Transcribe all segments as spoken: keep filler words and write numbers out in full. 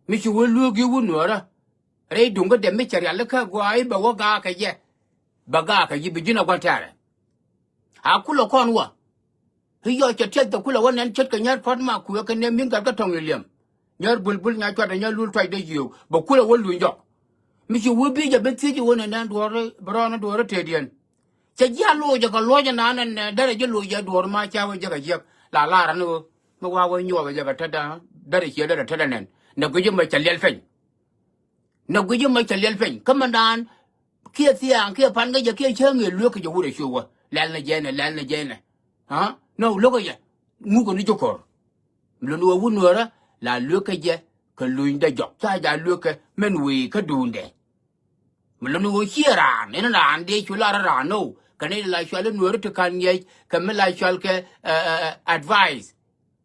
Mi ci wä lueek i̱ wut nuäärä rɛy duŋ kä dee mi cɛ rialikä gua̱a̱ i̱ bɛ wä gaak kɛ jɛ. Bɛ gaak kɛ ji̱ bi ji̱n a gua̱n tɛ̈rɛ. A kulɛ kɔn wä. I̱ yɔc cɛ tiɛth kɛ kulɛ wä nɛn ce̱tkɛ nyär pua̱t ma kuëë kɛ nɛm mi̱n gat kä tɔ̱ŋ i̱ liɛm. Nyär bulbul nya cuatdɛ nyär lul tuacdɛ yio̱w bɛ kulɛ wä luny jɔk. Mi ci wä bi jɛ bi thiec i̱ wä nɛn nɛn duɔ̱ɔ̱r bi rɔɔn duɔ̱ɔ̱r tëëdiɛn. Cɛ ji̱ a loc jɛ kɛ luɔ̱c ɛnan ɛn derɛ ji̱ loc jɛ duɔ̱ɔ̱r ma ca wä jɛ kɛ jiäk la lar ɛn ɣöö mi wa wä nyuɔɔth jɛ kɛ tetdä derɛ ciɛ derɛ tetdä nɛn. Nɛ guic imɛ cɛ liɛl peny. Nɛ guic imɛ cɛ liɛl peny kä mɛndan. Kiɛ thiaŋ kiɛ pan kä jɛ kiɛ cäŋ i̱ luek kɛ jɛ wut ɛ cuɛ wä lɛl ni jɛnɛ lɛl ni jɛnɛ. Nɔ luek kɛ jɛ ŋuk kɛ ni ji̱ ko̱r. Mi luni wä wut nuäärä la luek kɛ jɛ kɛ luny dee jɔk ca ja luek kɛ mɛn wëë kä duundɛ. Mi luni wä ciɛ raan in raan dee cu lar raan nɔ kɛ ni la cual in nuäärä ti kan ŋiɛc kɛ mi la cual kɛ advice.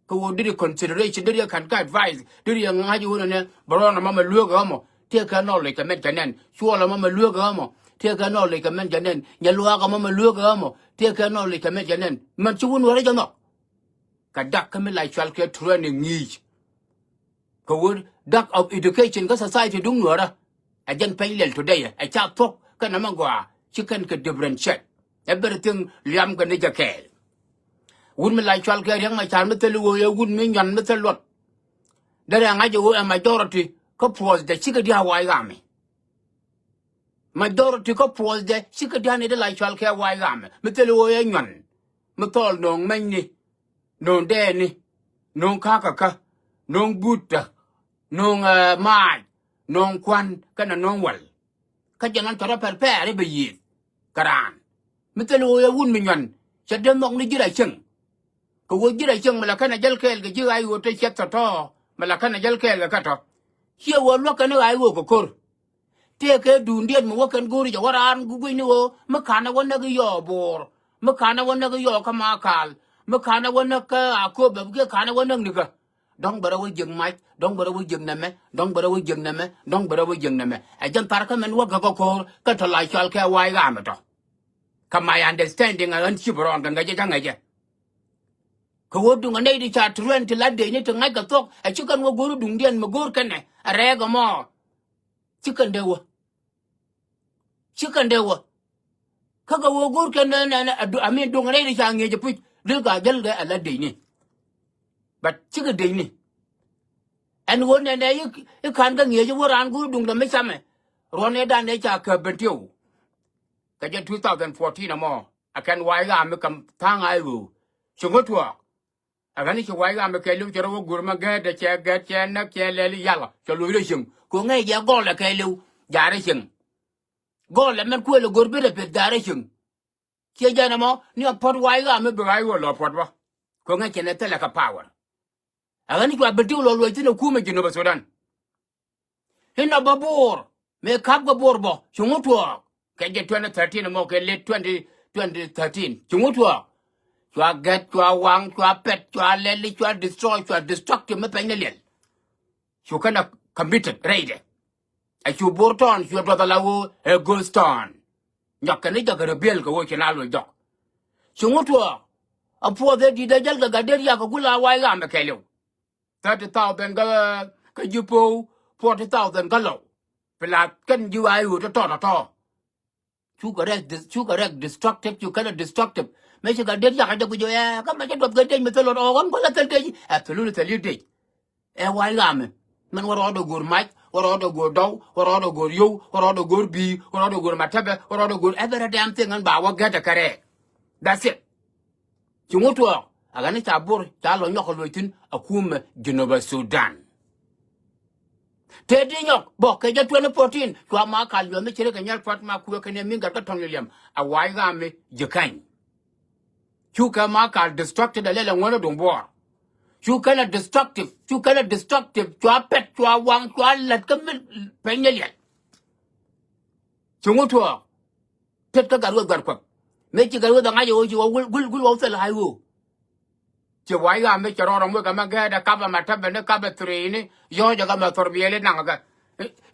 Kä wä diri consideration diri kan kä advice diri ŋa̱c wun ni bɛ rɔɔn ɛmɔ mɛ lueek ɛmɔ. Tiɛ kɛ knowledge kɛ mɛn kɛ nɛn cuɔl ɛmɔ mɛ lueek ɛmɔ. Tiɛ kɛ knowledge kɛ mɛn kɛ nɛn nyɛ luaak ɛmɔ mɛ lueek ɛmɔ. Tiɛ kɛ knowledge kɛ mɛn kɛ nɛn mɛn ci wun wä rɛc ɛnɔ. Kɛ dak kä mi la cual kɛ training ŋi̱i̱c. Kɛ wä dak of education kä society duŋ nuäärä. Ɛ jɛn pɛny lɛl today ɛ ca thuɔ̱k kɛnɛ mɛ gɔaa ci kɛn kɛ differentiate. Everything liam kɛ ni jɛ kɛɛl. Wut mi la cual kɛ riäŋ mɛ ca̱r mi thil i̱ ɣöö yɛ wut mi nyuan mi thil luɔt. Derɛ ŋa̱c i̱ ɣöö ɛ majority kä puɔth jɛ cikɛ dia̱a̱ wa̱a̱ i̱ ɣa̱a̱mi. Majority kä puɔth jɛ cikɛ dia̱a̱ ni di la cual kɛ wa̱a̱ i̱ ɣa̱a̱mi mi thil i̱ ɣöö yɛ nyuan. Mi thɔɔl no̱o̱ŋ mɛnyni no̱o̱ŋ dɛɛni no̱o̱ŋ ka̱käkä no̱o̱ŋ buutä no̱o̱ŋ maac no̱o̱ŋ kua̱n kɛnɛ no̱o̱ŋ wal. Kä jɛn ɣän cɔt rɔ pɛr pɛɛr i̱ bɛ yiëëth. Kɛ raan mi thil ɣöö yɛ wut mi nyuan cɛ dee nhɔk ni ji̱ ra cieŋ. Kɛ ɣöö ji̱ ra cieŋ mi la kɛn a jäl kɛɛl kɛ ji̱ ɣa̱c ɣöö te ciɛth tɔ̱tɔ̱ mi la kɛn a jäl kɛɛl kɛ kä tɔ̱. Ciɛ ɣöö luäk kɛn i̱ ɣa̱c ɣöö kɛ ko̱r. Tëëkɛ duundiɛn mi wä kɛn go̱o̱ri jɛ wä raan gui̱ni ɣöö mi ka̱n ɛ wä näk i̱ yɔɔ bo̱o̱r mi ka̱n ɛ wä näk i̱ yɔɔ kä ma kaal mi ka̱n ɛ wä näk kä a kööp bɛ bi kiɛ ka̱n ɛ wä näk nikä. Dɔ̱ŋ bɛ rɛ wä jiäk mac dɔ̱ŋ bɛ rɛ wä jiäk nɛmɛ dɔ̱ŋ bɛ rɛ wä jiäk nɛmɛ dɔ̱ŋ bɛ rɛ wä jiäk nɛmɛ. Ɛ jɛn thar kä mɛn wä gäk kä ko̱o̱r kä tɔ la cɔal kɛ wa̱a̱ i̱ ɣa̱a̱mɛ tɔ. Kä my understanding ɛ ɣän ci bɛ rɔɔn kɛ ŋäcɛ ca ŋäcɛ. Kɛ ɣöö duŋ ɛ nɛy ti ca ti ruɛn ti la dec ni ti ŋa̱c kɛ thuɔ̱k ɛ ci kɛn wä go̱o̱r duŋdiɛn mi go̱o̱r kɛnɛ ɛ rɛɛk ɛmɔ. Ci kɛn dee wä. Ci kɛn dee wä. Kä kɛ ɣöö go̱o̱r kɛn nɛ nɛ amin duŋ rɛy ri ca ŋi̱eec ɛ puc dee ka jäl kɛ ala decni. But cikɛ decni. Ɛn ɣöö nɛ nɛ i̱ ka̱n kä ŋi̱eec wä raan go̱o̱r duŋ dɛ mi camɛ. Ruɔ̱n ëëdan ëë ca käp ben tiw. Kɛ jɛ two thousand fourteen ɛmɔ a kɛn wa̱a̱ i̱ ɣa̱a̱ mi kɛ tha̱a̱ŋ a i̱ ɣöö ci ŋä tuɔɔk. Ɛ ɣän i̱ ci wa̱a̱ i̱ ɣa̱a̱ mi kɛ li̱w cɛ rɔ wä guur mɛ gɛɛt dɛ cɛ gɛɛt cɛ näk cɛ lɛl i̱ yalɔ cɛ loc rɔ cieŋ kɛ ɣöö ŋäc jɛ gɔl ɛ kɛ li̱w jaarɛ cieŋ. Gɔl ɛmɛn kuël ɛ go̱r bi rɛ peth jaarɛ cieŋ. Ciɛ jɛn ɛmɔ ni a puɔ̱t wa̱a̱ i̱ ɣa̱a̱ mi bi ɣa̱a̱ i̱ ɣöö lɔ puɔ̱t bä. Kɛ ɣöö ŋäc cɛ nɛ thilɛ kɛ power. Ɛ ɣän i̱ cua bi diw lɔ luɔc thi̱n ɛ kumɛ Jinub Sudan. Inɔ bä Bor mëë ka̱p kɛ Bor bä cuŋ tuɔɔk. Kɛ jɛ twenty thirteen mɔ kɛ late twenty, twenty thirteen cuŋ tuɔɔk. Cua gɛt cua waŋ cua pɛt cua lɛli cua destroy cua destructive mi pɛny ni liɛl. Cu kɛn a committed rɛydɛ. A cu Bor tɔn cu duɔth ala ɣöö ɛ ghost town. Nyɔk kɛn i̱ jɔk kɛ rebuild kɛ ɣöö ci na loc jɔk. Cuŋ tuɔɔk. A puɔth ɛ di̱t ɛ jäl kɛ gat dee riak kɛ gul a wa̱a̱ i̱ ɣa̱a̱m ɛ kɛɛliw. Thirty thousand kä kä ji̱ po̱o̱u, forty thousand kä lɔw. Plus kɛn ji̱ wa̱a̱ i̱ ɣöö tɔ̱tɔ̱ tɔ̱tɔ̱. Cukɛ rɛk dis- cukɛ rɛk destructive cu kɛn a destructive. Mëë ci gat dee riak ɛ jɛ guic ɛ kä mɛ cä duɔth kɛ dec mi thil luɔt ɔ ɣän gua̱l a thil dec. Ɛ thil wun thil i̱ dec. Ɛ wa̱a̱ i̱ ɣa̱a̱mɛ. Mɛn wä rɔɔdɛ go̱o̱r mac wä rɔɔdɛ go̱o̱r dɔw wä rɔɔdɛ go̱o̱r yow wä rɔɔdɛ go̱o̱r bi̱i̱ wä rɔɔdɛ go̱o̱r matɛpɛ wä rɔɔdɛ go̱o̱r every damn thing ɣän ba wä gɛt ɛ kɛ rɛɛk. That's it. Cuŋ tuɔɔk a ɣän i̱ ca Bor ca lɔ nyɔk kɛ luɔc thi̱n a kumɛ Jinub Sudan. Tëë di nyɔk bä kɛ jɛ twenty fourteen cua ma kal yuɔth mi ci ri kɛ nyɛl puɔt ma kuɛ kɛn ɛ mi gat kä tɔ̱ŋ liɛm a wa̱a̱ i̱ ɣa̱a̱mɛ ji̱ käny. Cu kɛ ma kal destructive dɛ lɛl ɛ ŋuɔ̱n ɛ duŋ Bor. Cu kɛn ɛ destructive cu kɛn ɛ destructive cua pɛt cua waŋ cua lät kä mi pɛny ni liɛl. Cuŋ tuɔɔk. Tet kä gat weth gat kuɛk mëë ci gat weth ɛ ŋa̱c ɛ ɣöö ci wä gul gul wä thil high ɣöö. Ci wa̱a̱ i̱ ɣa̱a̱m mi cɛ rɔɔr ɛ muec kɛ mɛ gɛɛt ɛ kap ɛ ma tɛpɛ ni kap ɛ thuriini yɔ̱ɔ̱c ɛ kɛ mɛ thor biɛl i̱ naŋ kɛ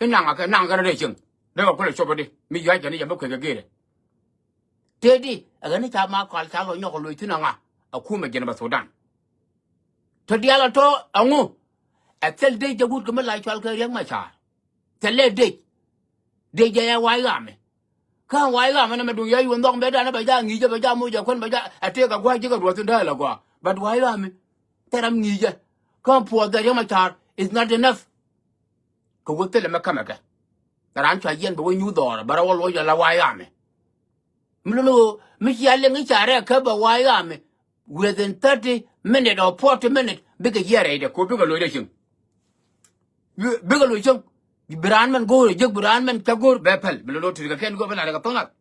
i̱ naŋ kɛ naŋ kɛ rɛy cieŋ. Dee kɛ kulɛ cop ɛ di mi yua̱c kɛ ni jɛ mi kueth kɛ gëëdɛ. Tëë di ɛ ɣän i̱ ca ma kɔal ca lɔ nyɔk ɛ loc thi̱n ɛ ŋa ɛ kumɛ Jinub Sudan. Tɔ diaal ɛ tɔ ɛŋu Ɛ thil dec jɛ wut kɛ mi la cual kɛ Riɛk Macar. Thilɛ dec. Dec jɛ yɛ wa̱a̱ i̱ ɣaamɛ. Kä wa̱a̱ i̱ ɣaamɛ nɛ mɛ duŋ yɛ yuun nhɔk mɛ danɛ bɛ ja ŋi̱i̱cɛ bɛ ja moc jɛ kuän bɛ ja ɛ tëëk ɛ gua̱a̱c ji̱ kɛ ruɔth in dee ɛ lɛ gɔaa. But wa̱a̱ i̱ ɣaamɛ thil ram ŋi̱i̱cɛ. Kä puɔth dee Riɛk Macar is not enough. Kɛ wä thilɛ mɛ kamɛ kɛ. Raan cua yɛn bɛ wä nyuuth dhɔɔrɛ bɛ rɔ wä luɔc ala wa̱a̱ i̱ ɣaamɛ. Mi luni ɣöö mi cia liŋ i̱ ca rɛɛk kä bɛ wa̱a̱ i̱ ɣaamɛ. Within thirty minute or forty minute bikɛ jiɛɛr rɛydɛ ko bikɛ lo̱cdɛ cieŋ. Bikɛ lo̱c cieŋ. Bi raan mɛn go̱o̱r ɛ jek bi raan mɛn cä go̱o̱r bɛ päl bi lo̱c lo̱c ti̱t kɛ kɛn go̱o̱r bɛ la̱t kɛ tho̱ŋ nath.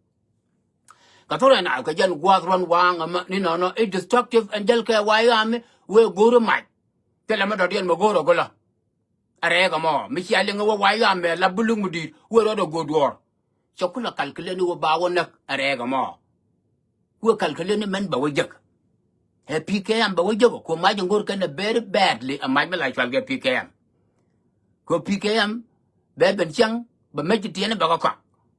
Kɛ tho̱ŋ rɛy naath kɛ jɛn gua̱a̱th ruɔ̱n waaŋ ɛmɛ ni nɔnɔ i̱ destructive ɛn jäl kɛ wa̱a̱ i̱ ɣaamɛ wëë go̱o̱r i̱ mac. Thilɛ mɛ dɔ̱diɛn mɛ go̱o̱r ɛ go̱lä. Ɛ rɛɛk ɛmɔ mi cia liŋ ɛ wä wa̱a̱ i̱ ɣaamɛ la bi luk mi di̱i̱t wëë rɔɔdɛ go̱o̱r duɔ̱ɔ̱r. Cɛ kulɛ calculate ni wä ba wä näk ɛ rɛɛk ɛmɔ. Wä calculate ni mɛn bɛ wä jek. Ɛ P K M bɛ wä jek ɔ ku mac in go̱o̱r kɛn ɛ very badly ɛ mac mi la cual kɛ P K M. Kɛ P K M bɛ ben cäŋ bɛ mec ti tiɛɛni bɛ kɛ kɔak.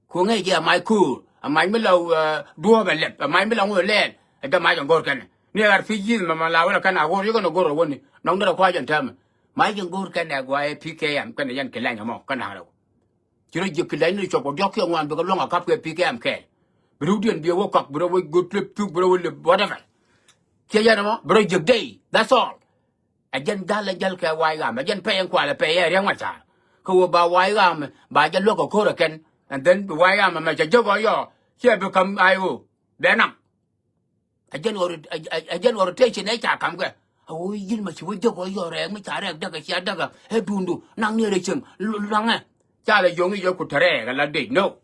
Ku ŋäc jɛ ɛ mac ko̱o̱r ɛ mac mi la duɔ̱ɔ̱p ɛ lɛp ɛ mac mi la ŋo̱o̱r lɛɛl. Ɛ jɛ mac in go̱o̱r kɛn ɛ ni ɣar pi̱c yi̱th mɛ mɛ la wä lɛ kɛn a go̱o̱r yikɛn ɛ go̱o̱r ɛ wä ni nɔŋ derɛ kua̱c ɛn täämɛ. Mac in go̱o̱r kɛn ɛ gua̱a̱ ɛ P K M kɛn ɛ yɛn ki lɛny ɛmɔ kɛn da̱ŋ rɛw. Ci rɔ jiäk kɛ lɛcni cuɔp kɛ diɔ̱k kiɛ ŋuan bikɛ luäŋ a kap kɛ P K M kɛɛl. Bi rɛwdiɛn bi ɛ wä kɔak bi rɛ wä go̱t lep thuk bi rɛ wä lep whatever. Kiɛ yɛn ɛmɔ bi rɔ jiäk day, that's all. Ɛ jɛn ja̱l ɛ jäl kɛ wa̱a̱ i̱ ɣaamɛ ɛ jɛn pɛy ɛn kualɛ pɛy ɛ Riɛk Macar. Kä wä ba wa̱a̱ i̱ ɣaamɛ ba jɛ luäk kɛ ko̱r ɛ kɛn. And then bi wa̱a̱ i̱ ɣaamɛ mɛ cɛ jek ɔ yɔ ciɛ bi ka̱m I O. Bɛ naŋ. Ɛ jɛn ɣɔr ɛ jɛn ɣɔr tëë ci nɛ ca ka̱m kɛ. A ɣöö yi̱n ma ci wä jek ɣɔr yɔr rɛɛk mi ca rɛɛk däk ɛ cia däk ɛ duundu naŋ ni rɛ cieŋ luaŋɛ. Ca lɛ yɔ̱ŋ i̱ yɛ ku te rɛɛk ɛ la dec no.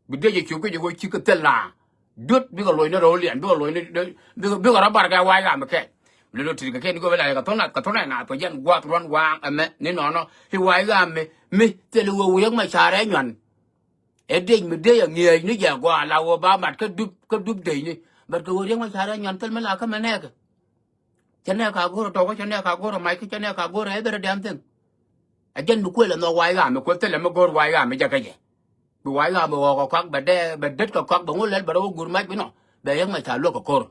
Bi dec ɛ cop kä jɛ ɣöö ci kɛ thil la. Duet bikɛ luɔ̱c ni rɔw liɛn bikɛ luɔ̱c ni bikɛ rɔ bar kɛ wa̱a̱ i̱ ɣaamɛ kɛn. Lɛ lo ti̱t kɛ kɛn i̱ go̱o̱p ɛ la kɛ thon nath kɛ thon ɛ naath kɛ jɛn gua̱a̱th ruɔ̱n waaŋ ɛmɛ ni nɔnɔ i̱ wa̱a̱ i̱ ɣaamɛ mi thil i̱ ɣöö Riɛk Macar ɛ nyuan. Ɛ dec mi dec ɛ ŋi̱eec ni jɛ gɔaa la ɣöö ba mat kä dup kä dup decni. But kɛ ɣöö Riɛk Macar ɛ nyuan thil mi la kä mɛ nɛɛkɛ. Cɛ nɛɛk ka go̱r ɛ tɔ̱kä cɛ nɛɛk ka go̱r ɛ mac kä cɛ nɛɛk ka go̱r ɛ every damn thing. Ɛ jɛn mi kuël ɛ nhɔk wa̱a̱ i̱ ɣaamɛ kuël thilɛ mi go̱r wa̱a̱ i̱ ɣaamɛ jɛ kä jɛ. Bi wa̱a̱ i̱ ɣaamɛ ɣɔɔk kɛ kɔak bɛ dee bɛ det kɛ kɔak bɛ ŋu lɛl bɛ rɔ wä guur mac bi nɔ bɛ Riɛk Macar luäk kɛ ko̱r.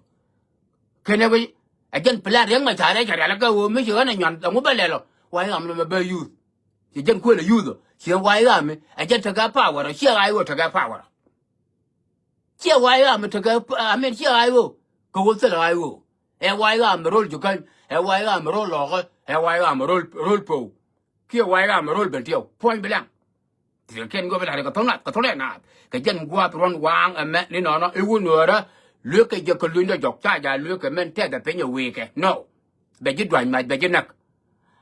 Kɛnɛ wec ɛ jɛn plan Riɛk Macar ɛ cɛ rial ɛ kɛ ɣöö mi ci ɣän ɛ nyuan ɛŋu bɛ lɛl ɔ wa̱a̱ i̱ ɣaamɛ lomɛ bɛ yuuth. Ci jɛn kuël ɛ yuuth ɔ ci ɣän wa̱a̱ i̱ ɣaamɛ ɛ jɛn tekɛ power ɔ ciɛ ɣaac ɣöö tekɛ power ɔ. Ciɛ wa̱a̱ i̱ ɣaamɛ tekɛ I mean ciɛ ɣaac ɣöö kɛ ɣöö thilɛ ɣaac ɣöö. Ɛ wa̱a̱ i̱ ɣaamɛ ro̱l ji̱ käny ɛ wa̱a̱ i̱ ɣaamɛ ro̱l lɔɔkä ɛ wa̱a̱ i̱ ɣaamɛ ro̱l ro̱l po̱w. Kiɛ wa̱a̱ i̱ ɣaamɛ ro̱l ben tiɛw puɔ̱ny bi lɛŋ. Ti kɛ kɛn gɔpɛ la̱t kɛ tho̱ŋ nath kɛ tho̱ŋ naath kɛ jɛn gua̱a̱th ruɔ̱n waaŋ ɛmɛ ni nɔnɔ i̱ wun nuäärä. Lueekɛ jɛ kɛ luny dɔ jɔk ca ja̱ lueekɛ mɛn tɛth ɛ piny ɛ wëëkɛ no. Bɛ ji̱ dua̱ny mac bɛ ji̱ näk.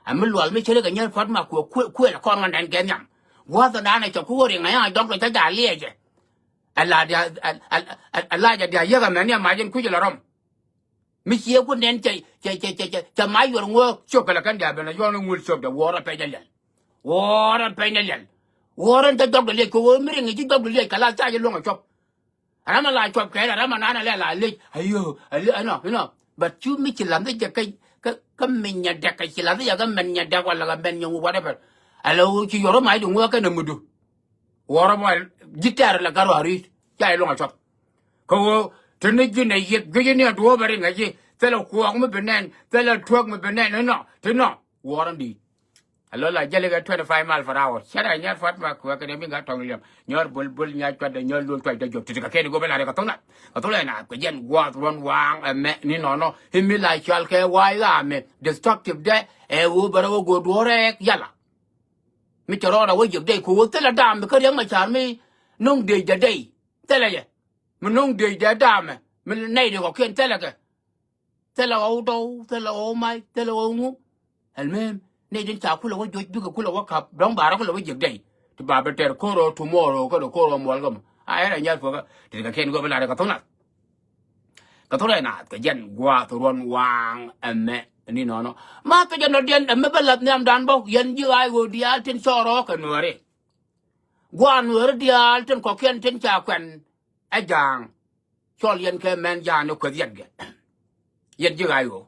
Ɛ mi lual mi ce̱tkɛ nyɛr pua̱t ma kuɛ kuël ɛ kɔn ɣän ɛn kɛ nhiam. Gua̱a̱th ɛ da̱a̱n ɛ cɛ ku wä riŋ ɛ ya̱ŋ ɛ jɔk dɔ ca ja̱ liɛɛcɛ. Ɛ la dia̱ ɛ la jɛ dia̱ yiäk ɛmɛn ni ɛ mac in kui̱c ɛ la rɔm. Mi ciɛ ku nɛn cɛ cɛ cɛ cɛ cɛ cɛ ma yuɔr ŋuɔ̱ɔ̱k cop kɛ lɛ kɛn diaal ben a yuɔr ni ŋul cop dɛ wuɔr a pɛc a liɛl. Wuɔr a pɛc a liɛl. Wuɔr in cɛ jɔk dɛ liɛc kɛ ɣöö mi riŋ i̱ ci jɔk dɛ liɛc kɛ la ca ji̱ luɔ̱ŋ a cuɔp. Ram a la cuɔp kɛɛl ram a naan a lɛ la lec a yio̱o̱ a lec a nɔ inɔ. But cu mi ci la̱th i̱ jɛ kä kä kä mi nyɛ dɛk kɛ ci la̱th i̱ jɛ kä mɛn nyɛ dɛk wala kɛ mɛn nyɛ wu whatever. A lɛ ɣöö ci yuɔr a mac di ŋuɔ̱ɔ̱k kɛn a mudu. Wuɔrä bä ji̱ tɛ̈r lɛ gat rua̱a̱r ri̱i̱t ca jɛ luɔ̱ŋ a cuɔth. Kä ɣöö te ni ji̱n ɛ yieth gui̱c ni a duɔ̱ɔ̱p ɛ riŋ ɛ ji̱ thilɛ kuɔɔk mi bi nɛn thilɛ tuäk mi bi nɛn inɔ ti nɔ. Wuɔrä di̱i̱t. A lo̱l a jäli kɛ twenty five mile per hour cɛ rɛ nyɛr pua̱t ma kuɛ kɛ ni mi gat tɔŋ liɛm nyɔr bul bul nyar cuat dɛ nyɔr luol cuat dɛ jop ti ti kɛ kɛn i̱ go̱o̱p ɛ la rɛ kɛ tho̱ŋ nath kɛ tho̱ŋ nath kɛ jɛn gua̱a̱th ruɔ̱n waaŋ ɛmɛ ni nɔnɔ i̱ mi la cɔal kɛ wa̱a̱ i̱ ɣaamɛ destructive dɛ. Ɛ ɣöö bɛ rɛ wä go̱o̱r duɔ̱ɔ̱r rɛɛk yala. Mi cɛ rɔɔdɛ wä jiäk dɛy kɛ ɣöö thilɛ daam mi kä Riɛk Macar mi no̱ŋ dëëcdɛ dɛy. Thilɛ jɛ mi no̱ŋ dëëcdɛ daamɛ mi nɛy ri kɔ̱kiɛn thilɛ kɛ. Thilɛ ɣɔw dɔw thilɛ ɣɔw mac thilɛ ɣɔw ŋu. Ɛlmem nɛy tin ca kulɛ wä juɔc bikɛ kulɛ wä ka̱p dɔ̱ŋ ba rɔ kulɛ wä jiäk dɛy. Ti ba bi tɛr ko̱r ɣöö tomorrow kä dee ko̱r ɣöö muɔl kä mɔ a ɛn a nyal puɔ̱kä ti kɛ kɛn guɔ bi lat kɛ tho̱ŋ nath. Kɛ thurɛ naath kɛ jɛn gua̱a̱th ruɔ̱n waaŋ ɛmɛ ni nɔnɔ. Ma kɛ jɛn dɔ̱diɛn ɛmɛ bä lath nhiamdan bä yɛn ji̱ ɣaac ɣöö diaal tin cɔɔr rɔɔk kɛ nuääri. Gua̱a̱r nuääri diaal tin kɔ̱kiɛn tin ca kuɛn ɛ ja̱a̱ŋ. Cɔl yɛn kɛ mɛn ja̱a̱ŋ ni kueth yɛtkɛ. Yɛn ji̱ ɣaac ɣöö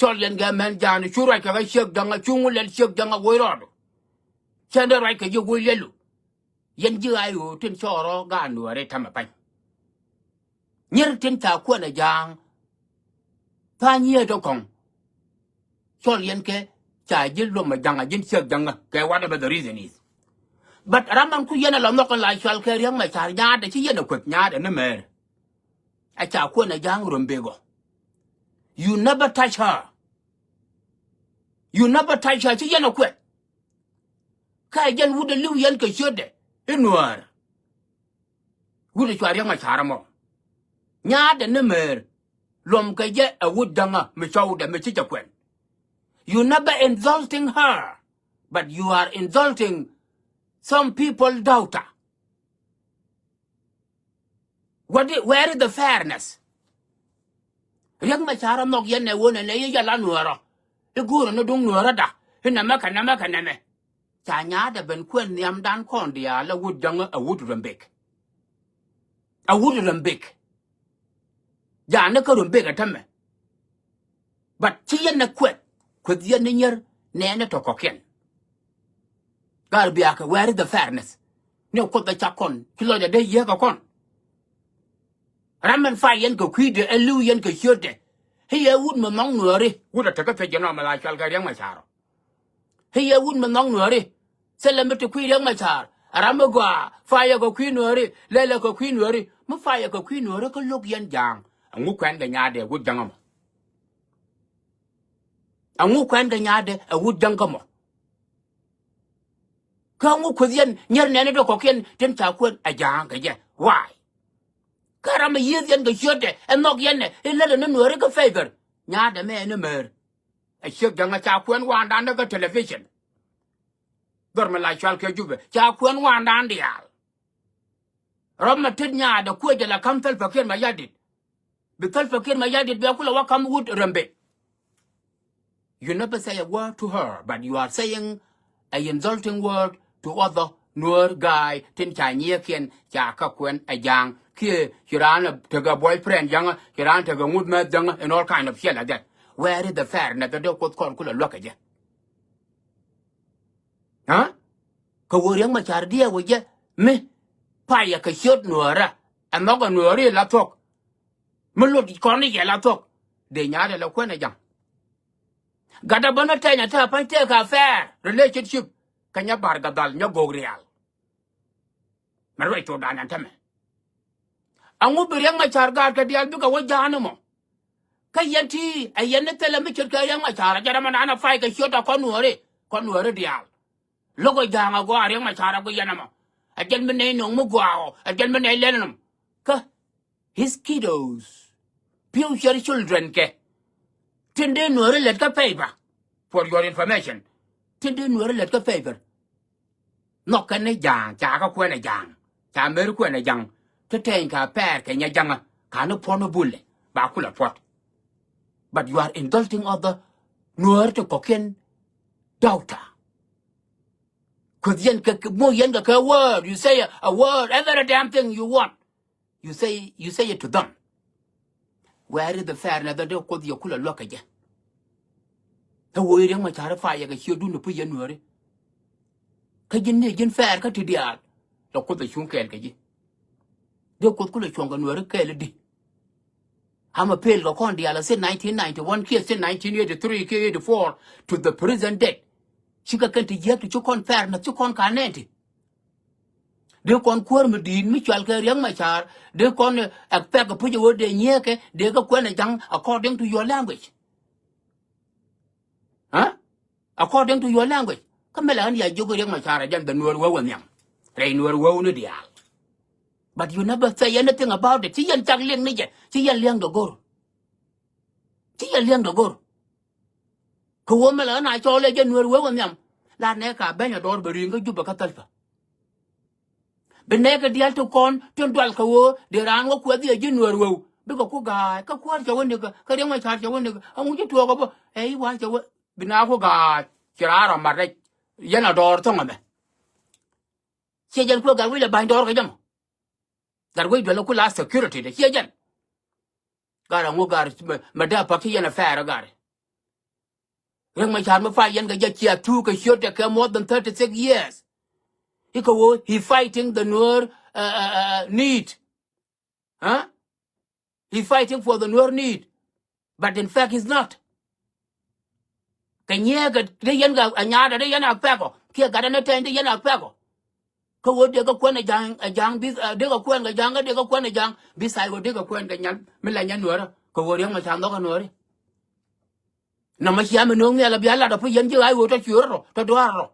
cɔl yɛn kɛ mɛn ja̱a̱ŋ ni cu ruac kɛ ɣä ciek ja̱ŋä cu ŋu lɛl ciek ja̱ŋä woc rɔɔdu. Cɛn dee ruac kɛ ji̱ woc lɛlu. Yɛn ji̱ ɣaac ɣöö tin cɔɔr rɔɔk gaat nuääri ta̱mɛ pa̱ny. Nyier tin ca kuɛn ɛ ja̱a̱ŋ. Tha̱a̱ŋ nyiee tɔ kɔ̱ŋ. Cɔl yɛn kɛ Ca ji̱ luɔmɛ ja̱ŋä, ji̱n ciek ja̱ŋä, kɛ whatever the reason is. But ram man ku yɛn ɛ la nhɔk in la cual kɛ Riek Machar, nyaatdɛ ci yɛn ɛ kueth, nyaatdɛ ni mɛɛr. Ɛ ca kuɛn ɛ ja̱a̱ŋ Rumbek ɔ. You never touch her. You never touch her, ci yɛn ɛ kueth. Kä ɛ jɛn wut ɛ li̱w yɛn kɛ ciötdɛ i̱ Nuäär. Wut ɛ cua Riek Machar ɛmɔ. Nyaatdɛ ni mɛɛr. Luɔm kɛ jɛ ɛ wut ja̱ŋä mi cɔwdɛ mi ci jɛ kuɛn. You never insulting her, but you are insulting some people daughter. What i-, where is the fairness? Riek Machar ɛ nhɔk yɛn ɛ wä nɛ nɛ i̱ yɛ la Nuäärä. I̱ go̱o̱rä ni duŋ Nuäärä da. I̱ nɛmɛ kɛ nɛmɛ kɛ nɛmɛ. Ca nyaatdɛ ben kuɛn nhiamdan kɔn diaal ɛ wut ja̱ŋä ɛ wut Rumbek. Ɛ wut Rumbek. Ja̱a̱n ni kä Rumbek ɛ tämɛ. But ci yɛn ɛ kuɛth, kueth yɛn ni nyier nɛɛni tɔ kɔ̱kiɛn. Gat biakɛ, where is the fairness? Ni kuoth ɛ cak kɔn, ci lɔcdɛ dee yiëëkä kɔn. Ram min pay yɛn kɛ kui̱dɛ, ɛ li̱w yɛn kɛ ciötdɛ. I̱ yɛ wut mi nhɔk Nuääri, wut ɛ tekä thiec jɛ nɔmɔ la cual kɛ Riek Machar ɔ. I̱ yɛ wut mi nhɔk Nuääri, thilɛ mi ti kui̱ Riek Machar. Ram mi gɔaa, pay yɛ kɛ kui̱ Nuääri, lɛlɛ kɛ kui̱ Nuääri. Mi pay yɛ kɛ kui̱ Nuääri kä lo̱k yɛn ja̱a̱ŋ. Ɛŋu kuɛn kɛ nyaatdɛ wut ja̱ŋä mɔ? Ɛŋu kuɛn kɛ nyaatdɛ ɛ wut ja̱ŋä mɔ? Kä ɛŋu kueth yɛn nyier nɛɛni tɔ kɔ̱kiɛn tin ca kuɛn ɛ ja̱a̱ŋ kɛ jɛ? Why? Kä ram mi yiëëth yɛn kɛ ciötdɛ, ɛ nhɔk yɛn ɛ, i̱ lät ɛ ni Nuääri kä favor. Nyaatdɛ mɛ ɛ ni mɛɛr. Ɛ ciek ja̱ŋä ca kuɛn waandan ni kä television. Dhɔr mi la cual kɛ Jubɛ, ca kuɛn waandan diaal. Rɔm mi tet nyaatdɛ kuecɛ la ka̱m Salva Kiir Mayardit. Bi Salva Kiir Mayardit bia kulɛ wä ka̱m wut Rumbek. You never say a word to her, but you are saying a insulting word to other Nuer guy tin ca nyieekiɛn ca kä kuɛn ɛ ja̱a̱ŋ. Kiɛ ci raan tekɛ boyfriend ja̱ŋä, ci raan tekɛ ŋut mɛth ja̱ŋä, and all kind of shit like that. Where is the fairness? Dee kuoth kɔn kulɛ luäk kɛ jɛ. Kä wä Riek Machar diɛɛk wä jɛ mi payɛ kɛ ciöt Nuäärä. Ɛ nhɔk ɛ Nuääri la thuɔ̱k. Mi lot kɔn ni yɛ la thuɔ̱k. Dee nyaatdɛ la kuɛn ɛ ja̱ŋ. Gatdɛ bä ni tɛny ɛ te a pa̱ny tëëk a fair relationship kɛ nyɛ Bar Gadhal, nyɛ Gogrial. Mɛ ruac thokdan ɛn tämɛ. Ɛŋu bi Riek Machar gaatkɛ diaal bikɛ wä ja̱a̱n ɛmɔ? Kä yɛn ti ɛ yɛn ni thilɛ mi ce̱tkɛ Riek Machar, ɛ jɛn ɛmɔ naan ɛ pay kɛ ciötdɛ kɔn Nuääri, kɔn Nuääri diaal. Lo̱kɛ ja̱a̱ŋ ɛ gɔaa, Riek Machar ɛ gui yɛn ɛmɔ. Ɛ jɛn mi nɛy nööŋ mi gɔaa ɔ, ɛ jɛn mi nɛy lɛl ɛnɔm. Kä his kiddos, future children kɛ, tin dee Nuääri lät kä favor, for your information. Tin dee Nuääri lät kä favor. Nhɔk kɛn ni ja̱a̱ŋ, ca kä kuɛn ɛ ja̱a̱ŋ, ca mɛri kuɛn ɛ ja̱a̱ŋ. Ti tɛɛny ka pɛɛr kɛ nyɛ ja̱ŋä, ka ni puɔ̱n ni bulɛ ba kulɛ puɔ̱t. But you are insulting other Nuääri ti kɔ̱kiɛn daughter. Kueth yɛn kɛ, kɛ, mo yɛn kɛ kɛ word. You say a, a word, every damn thing you want. You say, you say it to them. Where is the fairness? Dee kuoth yɛ kulɛ luäk kɛ jɛ. Ɛ woi Riek Machar payɛ kɛ ciötdun ɛ puc yɛn Nuääri. Kä ji̱n ni ji̱n fair kä ti diaal. Lɛ kuoth ɛ cuŋ kɛɛl kɛ ji̱. Dee kuoth kulɛ cuɔ̱ŋ kɛ Nuääri kɛɛl i̱di? Amɛ pel kɛ kɔn diaal a since nineteen ninety-one kiɛ since nineteen eighty-three kiɛ eighty-four to the present date. Cikɛ kɛn ti jiäk ti ci kɔn fairness, ci kɔn ka nɛn ti. Dee kɔn kuäär mi di̱i̱t mi cual kɛ Riek Machar, dee kɔn, eh, expect puc ɛ wä dee nyiëëkɛ, dee kɛ kuɛn ɛ ja̱ŋ according to your language. Huh? According to your language. Kä mɛ la ɣän ya jiök Riek Machar ɛ jɛn bɛ Nuäär wee wä nhiam rɛy Nuäär wee wä ni diaal. But you never say anything about it. Ci yɛn cak liŋ ni jɛ, ci yɛn liɛŋdɛ go̱r. Ci yɛn liɛŋdɛ go̱r. Kɛ wä mɛ la ɣän a cɔɔl ɛ jɛ Nuäär wee wä nhiam. La nɛ ka beny a dɔɔr bɛ ri̱i̱ŋ kä Jubɛ kä Thalpa. Bi nɛɛkɛ diaal ti kɔn tin dual kɛ ɣöö dee raan wä kuɛth yɛ ji̱ Nuäär wee. Bikɛ ku ga̱a̱c kä kuäär cɛ wä nikä, kä Riek Machar cɛ wä nikä. Ɛŋu ci tuɔɔk ɛ bä ɛ i̱ wa̱a̱ cɛ wä bi naath ku ga̱a̱c. Ci raan rɔ mat rɛc. Yɛn a dɔɔr thɔ̱ŋ ɛmɛ. Ciɛ jɛn kuɛ gat wec lɛ ba̱ny dɔɔr kɛ jɛ mɔ. Gat wec duel ku la security de ciɛ jɛn. Gat aŋu gat mɛ, mɛ dee a pa̱k ci yɛn a fair gat. Riek Machar mi pay yɛn kɛ jɛ cia thuk kɛ ciöt tɛ kɛ more than thirty-six years. Ikɛ wo he fighting the Nuer, uh, uh, uh, need. Huh? He fighting for the Nuer need. But in fact, he's not. Ɛ nyiɛɛkɛ dee yɛn kɛ ɛ nyaatdɛ dee yɛn a pɛkɔ kiɛ gatdɛ ni tɛny dee yɛn a pɛkɔ. Kä ɣöö dee kɛ kuɛn ɛ ja̱a̱ŋ ɛ ja̱a̱ŋ bi dee kɛ kuɛn kɛ ja̱a̱ŋ kä dee kɛ kuɛn ɛ ja̱a̱ŋ bi say ɣöö dee kɛ kuɛn kɛ nyal mi la nyɛ nuäärä kɛ ɣöö riäŋ mɛ ca nhɔk ɛ nuääri. Nɔmɔ cia mi no̱o̱ŋ nhial ɛ bia lat ɛ pi yɛn ji̱ ɣa̱c ɣöö tɔ cueerä rɔ tɔ duaarä rɔ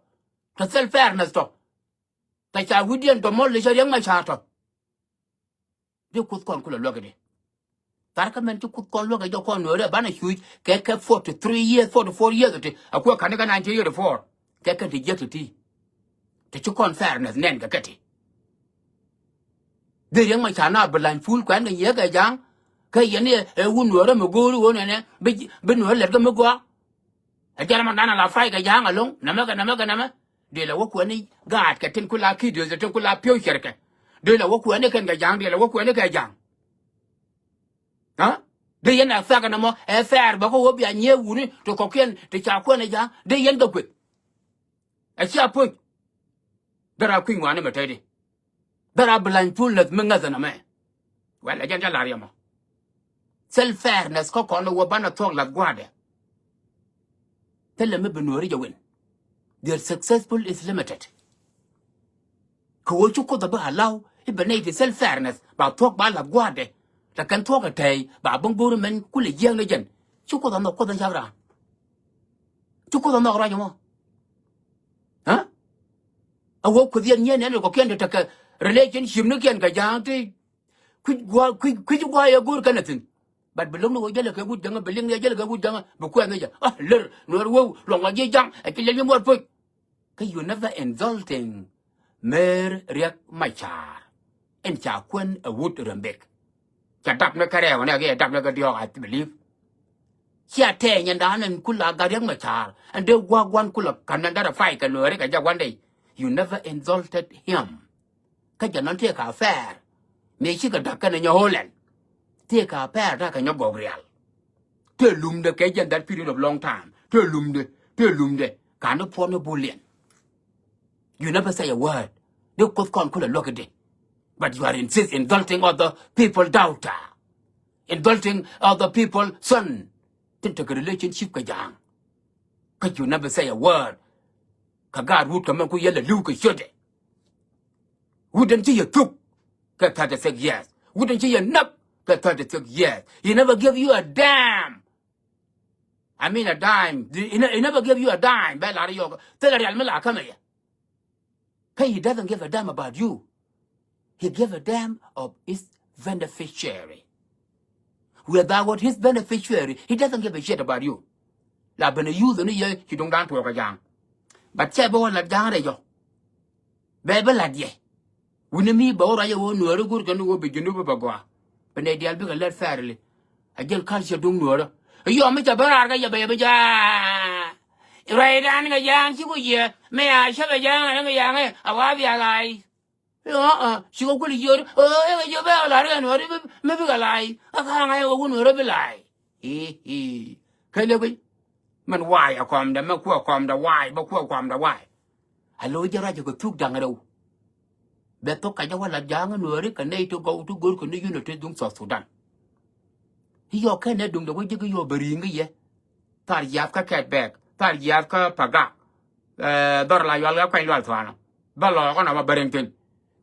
tɔ thil fairness tɔ. Tɔ ca wi̱cdiɛn tɔ mɔl i̱ cä riäŋ mɛ ca tɔ. Di kuth kɔn kulɛ luäk i̱di. Tharkä mɛn ci kuth kɔn luäk i̱ jɔ kɔn nuɔ̱ɔ̱ri ɛ banɛ cuc kɛ kɛ forty three years, forty four years ti a kuɛ ka̱n i̱ kä nineteen eighty four. Kɛ kɛ ti jiäk ti ti ti ci kɔn fairness nɛn kɛ kɛ ti. Dee riäŋ mɛ ca na bi lany pul kuɛn kɛ nyiee kɛ ja̱a̱ŋ. Kä yɛn i̱ ɛ wun nuɔ̱ɔ̱rä mi go̱o̱ri ɣöö nɛnɛ bi nuɔ̱ɔ̱r lɛt kä mi gɔaa. Ɛ jɛn ɛmɔ dan ala fay kɛ ja̱a̱ŋ alo̱ŋ nɛmɛ kɛ nɛmɛ kɛ nɛmɛ. Dee la wä kuɛni gaat kɛ tin kula ki̱diöth tin kula piöw cɛrkɛ. Dee la wä kuɛni kɛn kɛ ja̱a̱ŋ dee la wä kuɛni kɛ ja̱a̱ŋ. Aa dee yɛn ɛ fɛk ɛn ɛmɔ ɛ fɛɛr bä kä wä bia nyiee wuni ti kɔkiɛn ti ca kuɛn ɛ ja̱a̱ŋ dee yɛn kɛ kueth. Ɛ cia puc. Dee ra kui̱ny ŋuani mɛ tɛtdi. Bɛ ra bi lany pul näth mi ŋäth ɛn ɛmɛ. Wɛl ɛ jɛn jɛ la̱r yɛmɔ. Self fairness kä kɔn wä banɛ thuɔ̱k lath gua̱a̱dɛ. Thilɛ mi bi nuɔ̱ɔ̱ri jɛ win. Their successful is limited. Kɛ ɣöö ci Kuoth ɛ bi allow i̱ bɛ nɛy ti self fairness ba thuɔ̱k ba lath gua̱a̱dɛ. Lɛ kɛn thuɔ̱k ɛ tɛy ba bäŋ bo̱o̱ri mɛn kulɛ jiääk ni jɛn. Ci Kuoth ɛ nhɔk Kuoth in cak raan. Ci Kuoth ɛ nhɔk ruac ɛmɔ. Aa a wä kueth yɛn nyieen nɛn kɔkiɛn ti tekɛ relationship ni kiɛn kɛ ja̱a̱ŋ ti. Kui̱c gua̱a̱ kui̱c kui̱c gua̱a̱ yɛ go̱o̱r kɛn a thi̱n. But bi lo̱k ni wä jälɛ kɛ wut jäŋä bi liŋ ni jälɛ kɛ wut jäŋä bi kuɛth ni jɛ a lär nuɔ̱ɔ̱r weu luɔ̱ŋ a ji̱ ja̱ŋ ɛ ci liɛl ni muɔ̱t puc. Kä you never insulting Mer Riek Machar. Ɛn ca kuɛn ɛ wut Rembek. Ca dap ni kɛ rɛɛk ɔ nɛ kɛ dap ni kɛ diɔ̱ɔ̱k I believe. Cia tɛɛny ɛn da̱a̱n ɛn kula gat Riek Machar ɛn dee gua̱a̱k gua̱n kula ka̱n ɛn dat ɛ fay kɛ nuääri kɛ jɛ one day. You never insulted him. Kä jɛ nɔn tëëkɛ a fair. Mëë cikɛ da̱k kɛnɛ nyɛ hold ɛn tëëkɛ a fair ta̱a̱ kɛ nyɛ gɔk rial. Tëë lumdɛ kɛ jɛn that period of long time tëë lumdɛ tëë lumdɛ ka̱n i̱ puɔ̱n i̱ buliɛn. You never say a word. Di Kuoth kɔn kulɛ luäk i̱di. But you are insist insulting other people daughter. Insulting other people son. Tin tekɛ relationship kɛ ja̱a̱ŋ. Kä you never say a word. Kä gaat wut kɛ mɛn ku yɛl a li̱w kɛ ciötdɛ. Wut in ci yɛ thuk kɛ thirty six years. Wut in ci yɛ näk kɛ thirty six years. He never give you a damn. I mean a dime. He ne- he never give you a dime. Bɛ lar yɔk thilɛ rial mi la kämɛ yɛ. Kä he doesn't give a damn about you. He give a damn of his beneficiary. Without his beneficiary, he doesn't give a shit about you. La ben a youth ni yɛ ci duŋdan tuɔɔk a ja̱a̱ŋ. But cɛ bä wä lat ja̱a̱ŋ rɛy jɔ. Bɛ bä lat yɛ. Wuni mi bɛ wä ruac ɛ wä nuääri go̱o̱r kɛn wä bi Junub bɛ gɔaa. Bi nɛy diaal bikɛ lɛt fairly. A jɛl culture duŋ nuäärä. Yɔm mi ca ben raar kä yɛ bɛ yɛ bi ja̱a̱ŋ. Ruacdan kɛ ja̱a̱ŋ ci ku yiëë mi a cä bɛ ja̱a̱ŋ ɛn kɛ ja̱a̱ŋ ɛ a wa bia lay. Ɛ ɣöö ci kɛ kul yiöör ɛ ɣöö ɛ kɛ jiö bɛ kɛ la̱r kɛ nuäärä mi bikɛ lay. Ɛ ka̱a̱ŋ ɛ kɛ wä nuäärä bi lay. I̱i̱ i̱i̱ kɛ lek guic. Mɛn wa̱a̱y ɛ kɔmdɛ mɛ kuɛ kɔmdɛ wa̱a̱y bä kuɛ kɔmdɛ wa̱a̱y. A lo̱c jɛ ruac kɛ thuk da̱ŋ rɛw. Bɛ thok kacä wä la̱t ja̱a̱ŋ nuääri kɛ nɛy ti gɔw ti go̱r kɛ ni unity duŋ South Sudan. I̱ yɔɔk kɛn nɛ duŋdɛ wä ji̱ ki yɔɔk bɛ ri̱i̱ŋ ki yɛ. Thar jiath kä kɛt bɛɛk thar jiath kä pagak. Dhɔr la yual kɛ kuany lual thua̱a̱nɔ bä lɔɔk ɔnɔ ma bä riŋ thi̱n.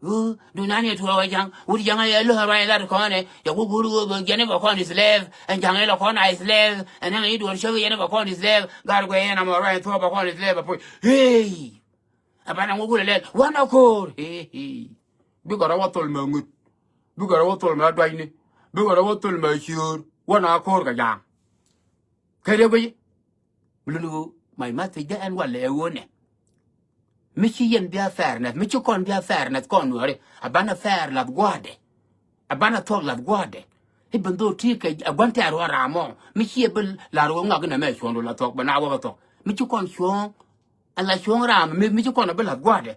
Ɣöö dunan yɛ tuɔɔk ɛ ja̱ŋ wut ja̱ŋ ɛ yɛ lo̱k ɛ ruac ɛ lat kɔn ɛ yɛ wä go̱r ɣöö bɛ yɛn ɛ bɛ kɔn ɛ slave. Ɛn ja̱ŋ ɛ lɔ kɔn a slave ɛn ɛŋ i̱ duɔ̱r cäk yɛn ɛ bɛ kɔn ɛ slave. Gar guɛ yɛn amɔ ruac ɛ thuɔɔk bɛ kɔn ɛ slave ɛ puc. Hey. Ɛ banɛ ŋuɔk wulɛ lɛl wanɛ ko̱o̱r. Hey hey. Bikɛ rɔ wä thol mɛ ŋut. Bikɛ rɔ wä thol mɛ duacni. Bikɛ rɔ wä thol mɛ ciöör wanɛ ko̱o̱r kɛ ja̱a̱ŋ. Kɛ riek guic. Luni ɣöö my message dee ɛn walɛ ɛ ɣöö nɛ. Mi ci yɛn bia fairness mi ci kɔn bia fairness kɔn nuääri. A banɛ fair lath gua̱a̱dɛ. A banɛ thuɔ̱k lath gua̱a̱dɛ. I̱ ben dho̱o̱ ti kɛ a gua̱n tɛɛr ɣɔn raam ɔ mi ci ɛ bi la̱r ɣöö ŋak inɛ mɛ cuɔ̱ɔ̱ŋdu la thuɔ̱k bɛ na wä kɛ thuɔ̱k mi ci kɔn cuɔ̱ɔ̱ŋ. Ala cuɔ̱ɔ̱ŋ raam mi mi ci kɔn a bi lath gua̱a̱dɛ.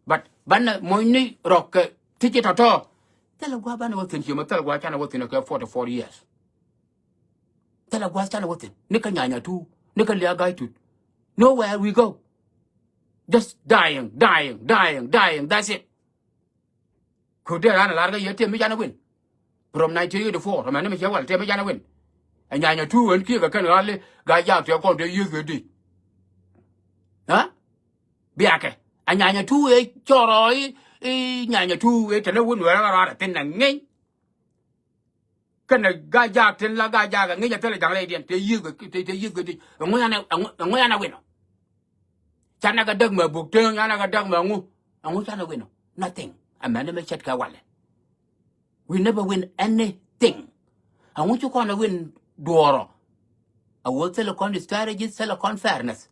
But banɛ mo̱nyni rɔk kɛ ti ci tɔ̱tɔ̱. Thilɛ gua̱a̱ banɛ wä thi̱n ciömä thilɛ gua̱a̱ canɛ wä thi̱n kɛ forty four years. Thilɛ gua̱a̱th canɛ wä thi̱n ni kä nyanya tu ni kä lia̱a̱ ga̱a̱c tut. Nowhere we go. Just dying, dying, dying, dying, that's it. Ku dee ran lar kä yɛ tëë mi canɛ win. From nineteen eighty four mɛn ni mi cɛ wal tëë mi canɛ win. Ɛ nyanya tu ɣän kiɛ kɛ kɛn ɣa̱li ga̱a̱c jaak tëë kɔn tëë youth kɛ di̱c. Ɛ? Biakɛ a nyanya tu ëë cɔrɔ i̱, i̱ nyanya tu ëë tɛnɛ wun wɛrɛ ɣa rɔa rɛ thin na ŋeny. Kɛnɛ ga jaak tin la ga jaak a ŋi̱c a thilɛ ja̱ŋ rɛydiɛn te yiëth kɛ, te yiëth kɛ ti. Ɛŋu yan, ɛŋu yan a win ɔ? Canɛ kɛ däk mɛ buk teŋ, canɛ kɛ däk mɛ ŋu? Ɛŋu canɛ win ɔ? Nothing. Ɛmɛn ni mɛ cɛt kɛ walɛ. We never win anything. Ɛŋu ci kɔn ɛ win duɔɔrɔ? A wä thilɛ kɔn strategies, thilɛ kɔn fairness.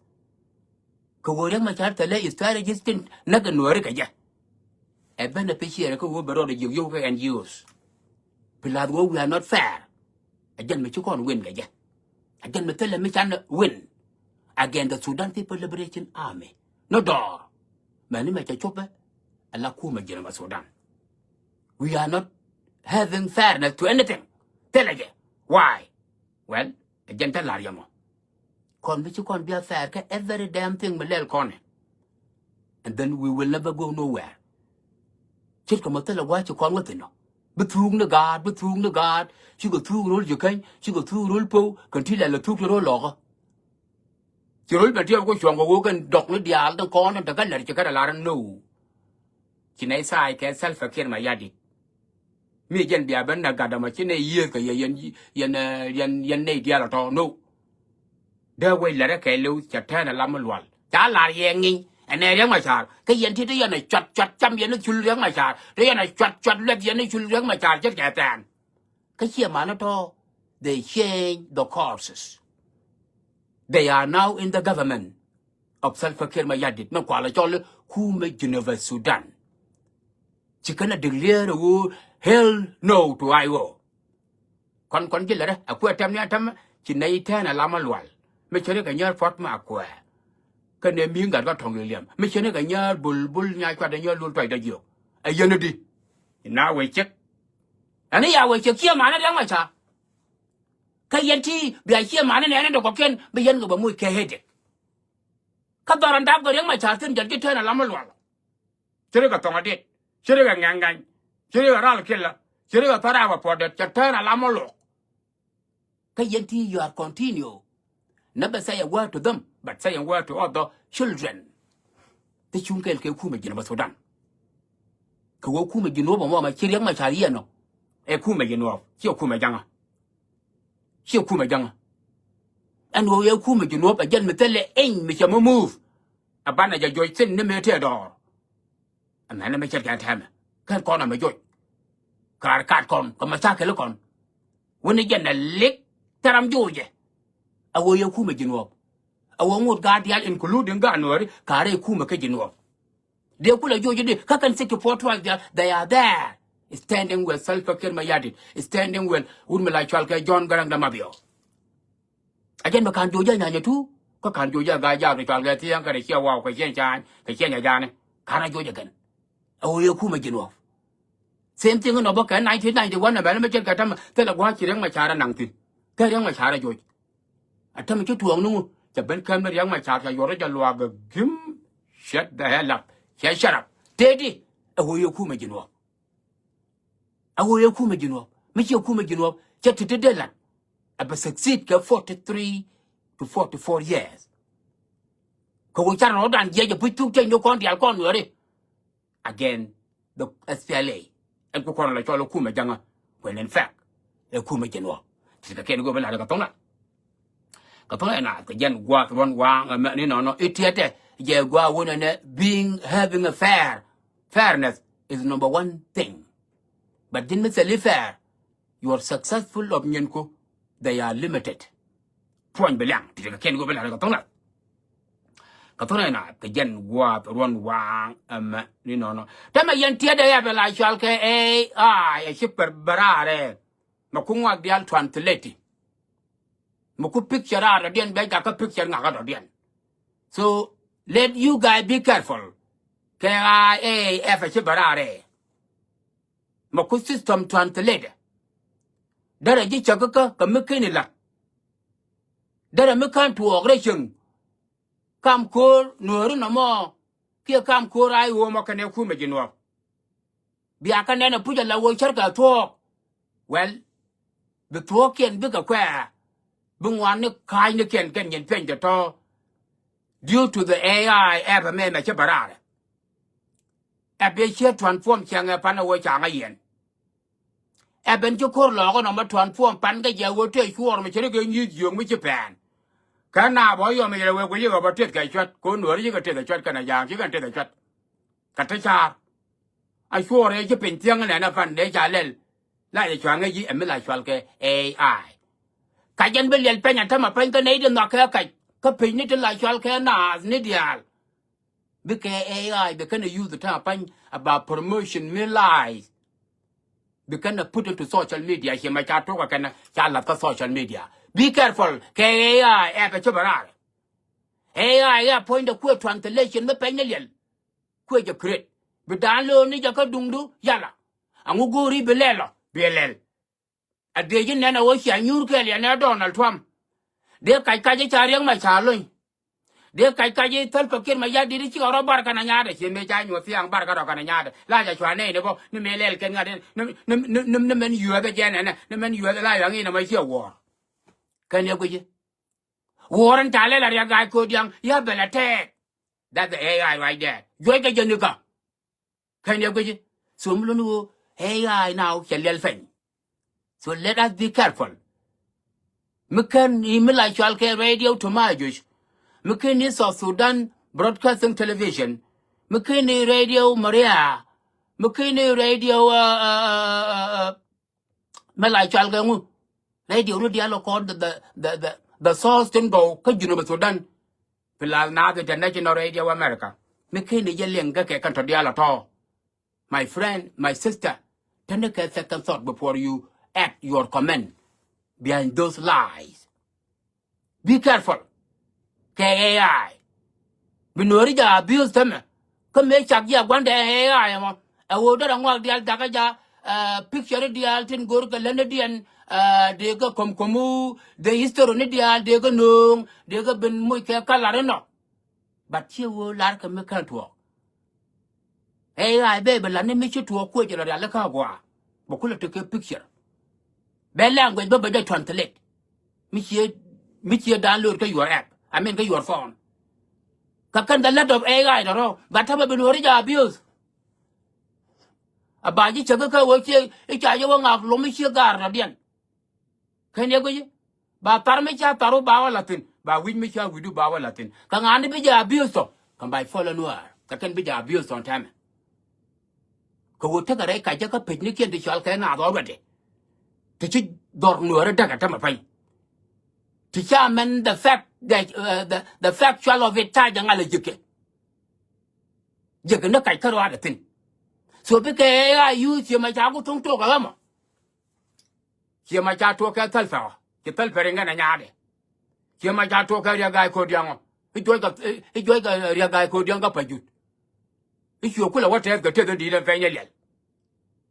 Kɛ ɣöö Riek Machar thilɛ strategies tin näk ɛ Nuääri kɛ jɛ. Ɛ beneficiary kɛ ɣöö bɛ rɔɔdɛ jiök yio̱w kɛ N G Os. Plus ɣöö we are not fair. Ɛ jɛn mi ci kɔn win kɛ jɛ. Ɛ jɛn mi thilɛ mi can win against the Sudan People Liberation Army. Ni dɔɔr. Mɛni mɛ cɛ copɛ ɛ la kumɛ ji̱n mɛ Sudan. We are not having fairness to anything. Thilɛ jɛ. Why? Well, ɛ jɛn te la̱r yɛ mɔ. Kɔn bi ci kɔn bia fair kɛ every damn thing mi lɛl kɔn ɛ. And then we will never go nowhere. Ce̱tkɛ mɔ thilɛ gua̱a̱th ci kɔn wä thi̱n ɔ. Bi thuuk ni gaat, bi thuuk ni gaat. Cikɛ thuuk ro̱l ji̱ käny, cikɛ thuuk ro̱l po̱w, kɛn ti lɛl ɛ thuuk ti ro̱l lɔkä. Ci ro̱l ben ti ɛ bi ku cuɔ̱ŋ kɛ ɣöö kɛn dɔk ni diaal tin kɔn tin te kä lɛr ci kä rɛ lar ni no. Ci nɛy thaay kɛ Salva Kiir Mayardit. Mi jɛn bia ben nɛ gat ɛmɔ ci nɛy yiëëth kɛ yɛ yɛn, yɛn, eh, yɛn, yɛn nɛy diaal ɔ tɔ̱ no. Dee wec lɛrɛ kɛ liw cɛ tɛɛn a lam mi lual. Ca lar yɛ ŋi̱ny ɛn ɛ Riek Machar. Kä yɛn ti ti yɛn a cuat cuat cam yɛn a cul Riek Machar. Ti yɛn a cuat cuat luɛth yɛn a cul Riek Machar ce̱tkɛ tɛɛn. Kä ciɛ man a tɔ̱, they change the courses. They are now in the government of Salva Kiir Mayardit. Min kualɛ cɔl kumɛ Geneva Sudan. Ci kɛn a declare ɣöö hell no to I O. Kɔn kɔn ji̱ lɛrɛ a kuɛ tɛm ni a tɛm ci nɛy tɛn a lam a lual. Mi cɛ ri kɛ nyäär puɔt ma kuɛ. Kɛn ɛ mi̱i̱ŋ gat kä tɔ̱ŋ liɛm mi cɛ ri kɛ nyäär bul bul nya cuat ɛ nyäär lul tuɔc dɔ jiök. Ɛ yɛn ɛ di. Na wee cek. Ɛn i̱ ya wee cek ciɛ man a Riek Machar. Kä yɛn ti bia ciɛ man a nɛɛni dɔ̱kɔkiɛn bi yɛn kɛ bɛ muc kɛ headache. Kä dhɔran dap kɛ Riek Machar thi̱n jɔt ji̱ tɛn a lam a lual. Ci ri kɛ thɔŋ a dit. Ci ri kɛ ŋɛŋ ŋɛny. Ci ri kɛ ral kila. Ci ri kɛ thɔra wä puɔt det cɛ tɛn a lam a luɔk. Kä yɛn ti you are continue. Never say a word to them, but say a word to other children. Ti cuŋ kɛl kɛ kumɛ Jinub Sudan. Kɛ wä kumɛ Jinub ɛmɔ ma ci Riek Machar yɛn ɔ. Ɛ kumɛ Jinub. Ci ɛ kumɛ jaŋa. Ci ɛ kumɛ jaŋa. Ɛn ɣöö yɛ kumɛ Jinub ɛ jɛn mi thilɛ iny mi cɛ mi move. Ɛ banɛ jɛ juɔc thin ni mëë tëë dɔɔr. Ɛmɛn ɛmɛ cɛt kɛn tɛmɛ kɛn kɔn ɛmɛ joc. Kaar kat kɔn kɛ mɛ cakɛl kɔn. Wuni jɛn ɛ lik tɛram joc jɛ. Ɛ wä yɛ kumɛ Jinub. Ɛ wä ŋot gaat diaal including gaat Nuääri kaar ɛ kumɛ kä Jinub. Dee kulɛ joc di kä kɛn sixty four tribe diaal, they are there. Standing with Salva Kiir Mayardit. Standing with wut mi la cual kɛ John Garang de Mabior. A jɛn bɛ ka̱n joc jɛ nyanyɛ tu kä ka̱n joc jɛ gaa jaak ti cual kɛ thia̱a̱ŋ kɛ rɛ ciɛ waw kɛ ciɛ ca̱a̱ny kɛ ciɛ nyɛ ja̱a̱ni. Ka̱n a joc jɛ kɛn. A ɣöö yɛ kumɛ Jinub. Same thing in ɔ bä kɛ nineteen ninety one ɛ bɛn mi cɛt kɛ tämɛ thilɛ gua̱a̱c ci Riek Machar ɛ naŋ thi̱n. Kɛ Riek Machar ɛ joc. A tämɛ ci tuɔɔk ni ŋu cɛ ben kɛm ni Riek Machar cɛ yuɔr jɛ luaak gim. Shut the hell up. Cɛ shut up. Tëëdi. A ɣöö yɛ kumɛ Jinub. A ɣöö yɛ kumɛ Jinub mi ciɛ kumɛ Jinub cɛ ti̱ti̱ dee lat. A bɛ succeed kɛ forty three to forty four years. Kɛ ɣöö carɛ rɔɔdan jiɛc a puc thuk cɛ nyök kɔn diaal kɔn Nuääri. Again the S P L A. Ɛn ku kɔn la cɔl kumɛ jaŋa. Well, in fact ɛ kumɛ Jinub. Ti kɛ kɛn go̱o̱p in la kɛ thoŋ na. Kɛ thɔŋ ɛ naath kɛ jɛn gua̱a̱th ruɔ̱n waaŋ ɛmɛ ni nɔnɔ i̱ tiɛtɛ jɛ gua̱a̱ wun ɛnɛ being having a fair. Fairness is number one thing. But ji̱n mi thil i̱ fair, your successful of nyin ku they are limited. Puɔ̱ny bi liaŋ ti ti kɛ kɛn go̱o̱p in la kɛ thɔŋ naath. Kɛ thɔŋ ɛ naath kɛ jɛn gua̱a̱th ruɔ̱n waaŋ ɛmɛ ni nɔnɔ. Tämɛ yɛn tiɛtɛ yɛ bɛ la cual kɛ A I ɛ ci pɛr bɛ raarɛ. Mɛ ku ŋuak diaal translate. Mɛ ku picture raar dɔ̱diɛn bɛ jakä picture ŋakä dɔ̱diɛn. So let you guys be careful. Kɛ A I ɛ ci bɛ raarɛ. Mɛ ku system translate. Derɛ ji̱ cäk kä kɛ mi keni lat. Derɛ mi ka̱n tuɔɔk rɛy cieŋ. Kam ko̱o̱r Nuääri nɔmɔ kiɛ kam ko̱o̱r I O mɔ kɛnɛ kumɛ Jinub. Bia kä nɛn ɛ puc ala wä cärkɛ thuɔ̱ɔ̱k. Well, bi thuɔ̱ɔ̱kiɛn bikɛ kuɛɛr bi ŋuan ni ka̱a̱cnikiɛn kɛn nyin piɛny tɔ̱tɔ̱. Due to the A I app ɛmɛ mɛ ci bɛ raar. App ëë ciɛ transform ciɛ ŋɛ pan ɛ wee ca ŋa yɛn. App ɛn ci ko̱r lɔɔk ɛn ɔmɔ transform pan kɛ jɛ wee tëë cuɔɔr mi ci ri kɛ nyi̱i̱c yio̱o̱ŋ mi ci pɛɛn. Kä na bä yɔm i̱ rɛ wee guic i̱ ɣɔp ɛ tëth kɛ cuat ko̱ nuɔ̱ɔ̱ri ci kɛ tëth ɛ cuat kɛnɛ ja̱a̱ŋ ci kɛn tëth ɛ cuat. Kɛ te ca̱a̱r. A cuɔɔr ëë ci piny thiäŋ nɛn ɛ pan dee ca lɛl. La jɛ cua̱ŋ ɛ ji̱ ɛ mi la cual kɛ A I. Kac ɛn bi liɛl pɛny ɛ tämɛ pɛny kä nɛy ti nhɔak kɛ kac kä piny ni ti la cual kɛ naath ni diaal. Bikɛ A I bi kɛn ɛ use tämɛ pɛny about promotion mi lies. Bi kɛn ɛ put into social media ciɛ mɛ ca tuɔk ɛ kɛn ca lath kä social media. Be careful kɛ A I app ɛ cä bɛ raar. A I ɛ puɔ̱nydɛ kuëë translation mi pɛny ni liɛl. Kuëë jɛ create bi download ni jɛ kä duŋdu yala. Aŋu go̱o̱ri bi lɛl ɔ bi lɛl. A dee ji̱ nɛn a wä cia nyuur kɛɛl yɛn ɛ Donald Trump. Dee kac kac i̱ ca Riek Machar lony. Dee kac kac i̱ Salva Kiir Mayardit i̱ cikɛ rɔ barkɛ na nyaatdɛ ciɛ mëë ca nyuɔ̱th thiaŋ barkɛ rɔ kɛ na nyaatdɛ la ca cua nɛy ni bä ni mëë lɛl kɛn ŋa̱t ni ni ni ni mɛn yuäth ɛ jɛn ɛnɛ ni mɛn yuäth ɛ la yɔ̱ŋ in ɛmɔ ciɛ wuɔ̱ɔ̱r. Kɛn yɛ guici wuɔ̱ɔ̱r in ca lɛl a Riek Gai Kodiaŋ yä bɛl a tɛɛk. That's the A I right there. Juɔc kɛ jɛ nikä. Kɛn yɛ guici. So mi luni ɣöö A I now cɛ liɛl pɛny. So let us be careful. Mi ken i̱ mi la cual kɛ Radio Tamajuj. Mi ken i̱ South Sudan Broadcasting Television. Mi ken i̱ Radio Maria. Mi ken i̱ Radio uh, uh, uh, uh, uh, mi la cual kɛ ŋu. Radio ni diaal kɔn the the the the the source tin gɔw kä Junub Sudan. Plus Naath International Radio America. Mi ken i̱ jɛ liŋ kä kɛ kɛn tɔ diaal tɔ. My friend, my sister, tendɛ kɛ second thought before you add your comment behind those lies. Be careful. Kɛ A I bi nuɔ̱ɔ̱ri jɛ abuse tämɛ. Kä mëë cak ji̱ a gua̱ndɛ A I ɛmɔ ɛ ɣöö derɛ ŋuak diaal dakä ja picture diaal tin go̱o̱r kɛ lätnidiɛn dee kɛ ko̱mko̱mu dee history ni diaal dee kɛ nööŋ dee kɛ ben moc kɛ color inɔ. But ciɛ ɣöö lar kɛ mi kän tuɔɔk. A I bɛ bi lat ni mi ci tuɔɔk kuec rɔ rial ikä gua̱a̱ bɛ kulɛ tekɛ picture. Bɛ language bä bɛ jɛ translate. Mi ciɛ mi ciɛ download kä your app, I mean kä your phone. Kä kɛn the lot of A I tɔ̱tɔ̱ but tämɛ bi nuɔ̱ɔ̱ri jɛ abuse. A ba ji̱ cäkä kä wee ciɛ i̱ ca jɛ wä ŋak lom i̱ ciɛ gaar tɔ̱diɛn. Kɛn yɛ guici ba thar mi ca tharu ba wä la̱thi̱n ba wi̱c mi ca wi̱du ba wä la̱thi̱n. Kä ŋa̱a̱ni bi jɛ abuse tɔ kɛn ba i̱ follow nuäär kä kɛn bi jɛ abuse tɔ tɛmɛ. Kä wä tekɛ rɛy kacä kä pecnikiɛn ti cɔal kɛ naath already. Ti ci dhɔr nuäärä däkɛ tämɛ pɛny. Ti ca mɛn the fact the, uh, the, the factual of it ca jɛ ŋa̱l ɛ ji̱kɛ. Ji̱kɛ ni kac kä ruaadɛ thi̱n. So bikɛ A I use ciɛ mɛ ca ku thuŋ tok ɛ ɣämɔ. Ciɛ ma ca tuɔɔk kɛ thäl pɛ̈k ɔ ci thäl pɛ̈k riŋ kɛn a nyaatdɛ. Ciɛ ma ca tuɔɔk kɛ Riɛk Gai Kodiaŋ ɔ i̱ juɔc kɛ i̱ juɔc kɛ Riɛk Gai Kodiaŋ kä Pajut. I̱ cuɛ kulɛ wä tɛth kɛ teth in di̱i̱t ɛn pɛny ni liɛl.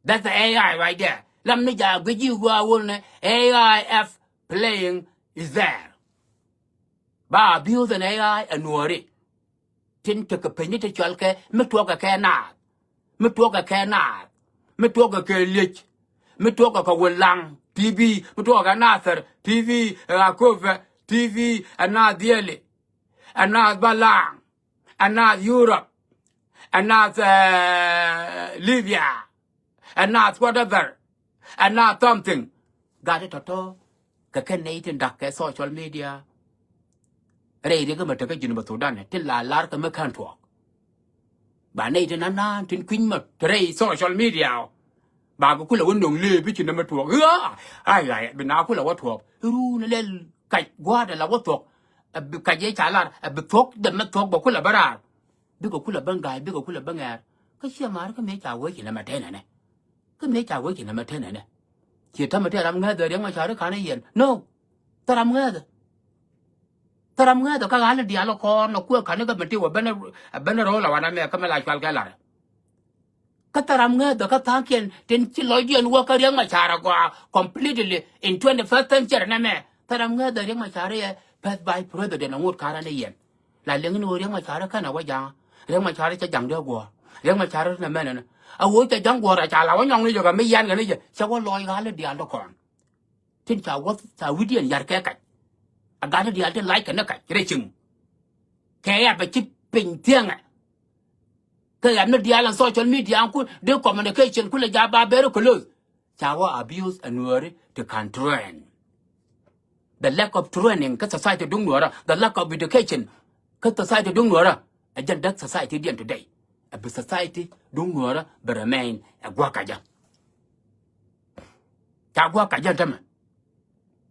That's the A I right there. Lam ni jaak guic ji̱ gua̱a̱ wun ni A I F playing is there. Ba abuse an A I ɛ nuɔɔri. Tin tekɛ peny ni te cɔal kɛ mi tuɔɔkɛ kɛ naath. Mi tuɔɔkɛ kɛ naath. Mi tuɔɔkɛ kɛ liec. Mi tuɔɔkɛ kɛ wä laŋ T V. Mi tuɔɔkɛ kɛ naath thɛr T V, ɛ Akopɛ T V, ɛ naath Dhieli, ɛ naath Balaŋ, ɛ naath Europe, ɛ naath Libya, ɛ naath whatever, ɛ naath something. Gat i̱ tɔ̱tɔ̱ kɛ kɛn nɛy tin da̱k kɛ social media. Rɛy riɛk imɛ tekä Jinub Thudan tin la lar kɛ mi kän tuɔɔk. Ba nɛy tin anan tin kui̱ny mɛ te rɛy social media ɔ. Ba kɛ kulɛ wä no̱ŋ lëë bi ci nɛmɛ tuɔɔk ɣaa. Ay ay bi na kulɛ wä tuɔɔk. Run lɛl kac gua̱a̱tɛ la wä thuɔ̱k. Ɛ bi kac yɛ ca lar ɛ bi thuɔ̱k dɛmɛ thuɔ̱k bɛ kulɛ bä raar. Bikɛ kulɛ bä ŋa̱a̱c bikɛ kulɛ bä ŋɛɛr. Kä ciɛ ma̱a̱r kä mëë ca wee ci nɛmɛ te nɛnɛ. Kä mëë ca wee ci nɛmɛ te nɛnɛ. Ciɛ tämɛ te ram ŋäth ɛ Riɛk Macar i̱ ka̱n i̱ yɛn no. Thɛ ram ŋäth ɛ thɛ ram ŋäth ɛ kä ɣa̱l i̱ diaal ɛ kɔɔr nɔ kuɛ ka̱n i̱ kä mɛ ti wä ben ɛ ben ɛ ro̱o̱l ɛ wanɛ mɛ kä mɛ la cual kɛ la̱rɛ. Kä thɛ ram ŋäth ɛ kä tha̱a̱ŋkiɛn tin ci lɔcdiɛn wä kä Riɛk Macar ɛ gɔaa completely in twenty first century nɛmɛ. Thɛ ram ŋäth ɛ Riɛk Macar i̱ ɛ pɛth vice president ɛ ŋot ka̱rä ni yɛn. La liŋ ni ɣöö Riɛk Macar i̱ känɛ wä ja̱a̱ŋä Riɛk Macar i̱ cɛ ja̱ŋ dee guɔ̱ɔ̱r. Riɛk Macar i̱ nɛ mɛn ɛnɛ a ɣöö cɛ ja̱ŋ guɔ̱ɔ̱r a ca la wä nyɔŋ ni jɛ kɛ mi yian kɛ ni jɛ cɛ wä lɔɔc ɣa̱l i̱ diaal ti kɔn. Tin ca wä ca wi̱cdiɛn yar kɛ kac. A gat i̱ diaal tin lac kɛ ni kac rɛy cieŋ. Kɛ ɣɛp ɛ ci piny thiäŋɛ. Kɛ ɣɛp ni diaal ɛn social media ɛn ku dee communication kulɛ ja ba very close. Ca wä abuse ɛ Nuääri ti kan train. The lack of training kä society duŋ Nuäärä, the lack of education kä society duŋ Nuäärä. Ɛ jɛn däk society diɛn today. Ɛ bi society duŋ Nuäärä bi remain ɛ gua̱a̱k kacä. Ca gua̱a̱k kacä tämɛ.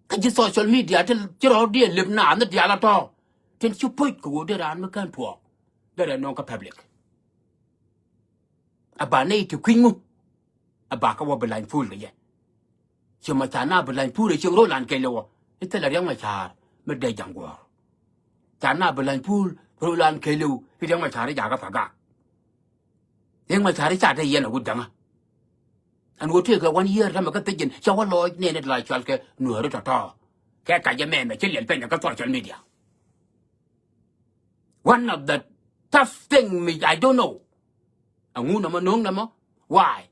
Kä ji̱ social media ti ci rɔɔdiɛn lip naath ni diaal a tɔ̱. Tin ci puc kɛ ɣöö dee raan mi kään tuɔɔk dee rɛ nɔŋ kä public. A ba nɛy ti kui̱ny ŋu. A ba kä wä bi lany puul kɛ jɛ. Ci ma ca na bi lany puul ɛ cieŋ ro̱o̱lan kɛɛliw ɔ i̱ thilɛ Riɛk Macaar mi dee ja̱ŋ guɔ̱ɔ̱r. Ca na bi lany puul ro̱o̱lan kɛɛliw i̱ Riɛk Macaar i̱ jakä Pagak. Riɛk Macaar i̱ ca te yɛn a wut däŋä. Ɛn ɣöö tëëkɛ one year tämɛ kä thiec ji̱n cɛ wä lɔɔc nɛɛni ti la cɔal kɛ Nuääri tɔ̱tɔ̱. Kɛ kacä mɛmɛ ci liɛl pɛnyɛ kä social media. One of the tough thing mi I don't know. Ɛŋu nɔmɔ no̱o̱ŋ nɔmɔ? Why?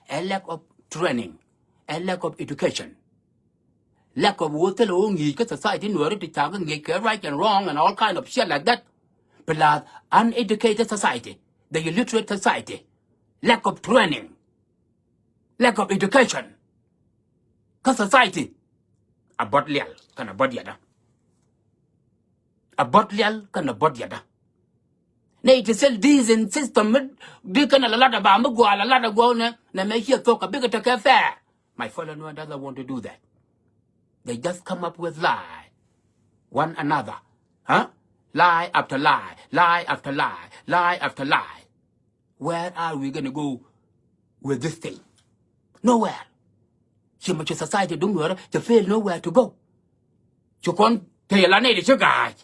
A lack of training, a lack of education. Lack of wä thilɛ wä ŋi̱i̱c kä society Nuääri ti ca kä ŋi̱i̱c kɛ right and wrong and all kind of shit like that. Plus uneducated society, the illiterate society, lack of training, lack of education. Kä society a bɔt lial kɛnɛ bɔt yɛtdä. A bɔt lial kɛnɛ bɔt yɛtdä. Nɛ it is still this in system mi di kɛnɛ la lat a ba mi gua̱a̱ la lat a gua̱a̱ nɛ nɛ mɛ ciɛ thok a bikɛ tekɛ fair. My fellow Nuer doesn't want to do that. They just come up with lie one another. Huh? Lie after lie, lie after lie, lie after lie. Where are we gonna go with this thing? Nowhere. Ci ma ci society duŋ Nuäärä ci fail nowhere to go. Ci kɔn te yɛ la nɛy ti ci ga̱a̱c.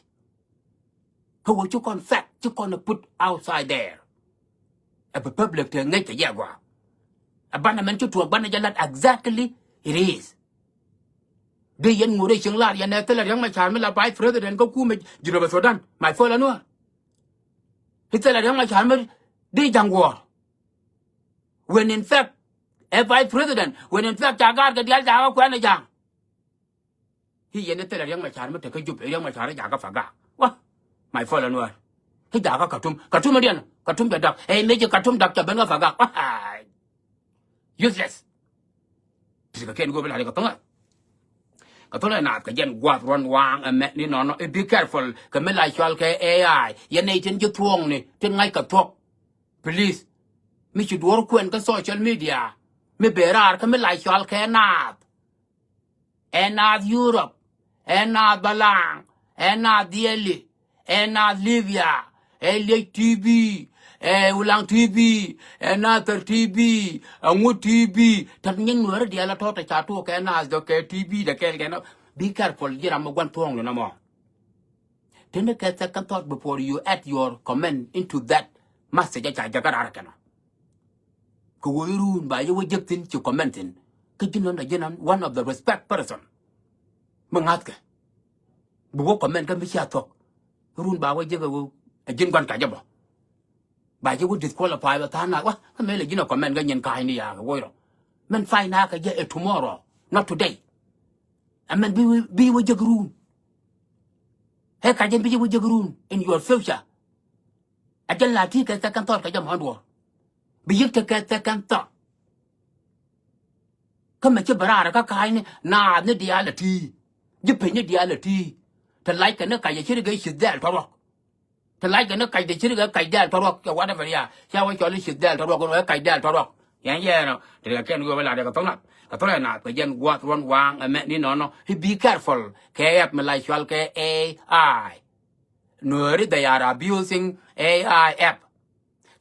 Kä wä ci kɔn fact ci kɔn put outside there. Ɛ bi public te ŋäc kɛ jɛ gɔaa. Ɛ banɛ mɛn ci tuɔɔk banɛ jɛ lat exactly it is. Dee yɛn ŋot rɛy cieŋ lar yɛn ɛ thilɛ Riɛk Macaar mi la vice president kä kumɛ Jinub Sudan, my fellow Nuer. I̱ thilɛ Riɛk Macaar mi dee ja̱ŋ guɔ̱ɔ̱r. When in fact ɛ vice president, when in fact ca gaat kɛ diaal ca kä kuɛn ɛ ja̱ŋ. I̱ yɛn i̱ thilɛ Riɛk Macaar mi te kä Jubɛ, Riɛk Macaar i̱ jakä Pagak. Wä, my fellow Nuer. I̱ jakä Katum, Katum i̱ diɛn, Katum jɛ dak. Ɛ imeci Katum dak ca ben kä Pagak. Wä, useless. Ti kɛ kɛn go̱o̱p i̱ la ri kɛ thoŋ ɛ. Kɛ thoŋ ɛ naath kɛ jɛn gua̱a̱th ruɔ̱n waaŋ ɛmɛ ni nɔnɔ i̱ be careful kɛ mi la cɔal kɛ A I. Yɛn nɛy tin ji̱ thuɔ̱ɔ̱ŋni tin ŋa̱c kɛ thuɔ̱k. Please. Mi ci duɔ̱ɔ̱r kuɛn kä social media mi ben raar kä mi la cɔal kɛ naath. Ɛ naath Europe, ɛ naath Balaŋ, ɛ naath Dhiɛli, ɛ naath Libya, ɛ Liec T V, ɛ Ulaŋ T V, ɛ Nathir T V, ɛ ŋu T V. Tɔt nyin Nuäärä diaal a tɔ̱ tɛ ca tuɔɔk kɛ naath dɔ̱k kɛ T V dɛ kɛɛl kɛ nɔ. Be careful ji̱ ram mi gua̱n thuɔ̱ɔ̱ŋni nɔmɔ. Tini kɛ second thought before you add your comment into that message a ca jakä raar kɛnɔ. Kɛ ɣöö i̱ run ba yɛ wä jek thi̱n ci comment thi̱n. Kä ji̱n nɔn a ji̱n nɔn one of the respect person. Mi ŋa̱thkɛ bi wä comment kä mi cia thuɔ̱k. Run ba wä jek ɛ ɣöö a ji̱n gua̱n kacä bä. Ba jɛ wä disqualify bä tha̱a̱ŋ nath wä kä mëë lɛ ji̱n a comment kä nyin ka̱a̱cni ya̱a̱ kɛ woc rɔ. Mɛn fight na̱a̱ kɛ jɛ ɛ tomorrow, not today. Ɛ mɛn bi wä, bi wä jek run. Ɛ kacä bi jɛ wä jek run in your future. A jɛ la ti kɛ second thought kɛ jɛ mɔ̱ɔ̱n duɔ̱ɔ̱r. Bi yik te kɛ second thought. Kä mɛ ci bɛ raar kä ka̱a̱cni naath ni diaal a ti. Ji̱ peny ni diaal a ti. Te lac kɛ ni kac a ci ri gɛ ci dhɛl tɔ̱rɔk. Te lac kɛ ni kac te ci ri kɛ kac dhɛl tɔ̱rɔk kɛ whatever ya. Ca wä cɔl i̱ ci dhɛl tɔ̱rɔk kɛ kac dhɛl tɔ̱rɔk. Yɛn yɛn ɔ te kɛ kɛn wi̱i̱ wä la dee kɛ tho̱ŋ nath kɛ tho̱ŋ nath kɛ jɛn gua̱a̱th ruɔ̱n waaŋ ɛmɛ ni nɔnɔ i̱ be careful kɛ app mi la cɔal kɛ A I. Nuääri they are abusing A I app.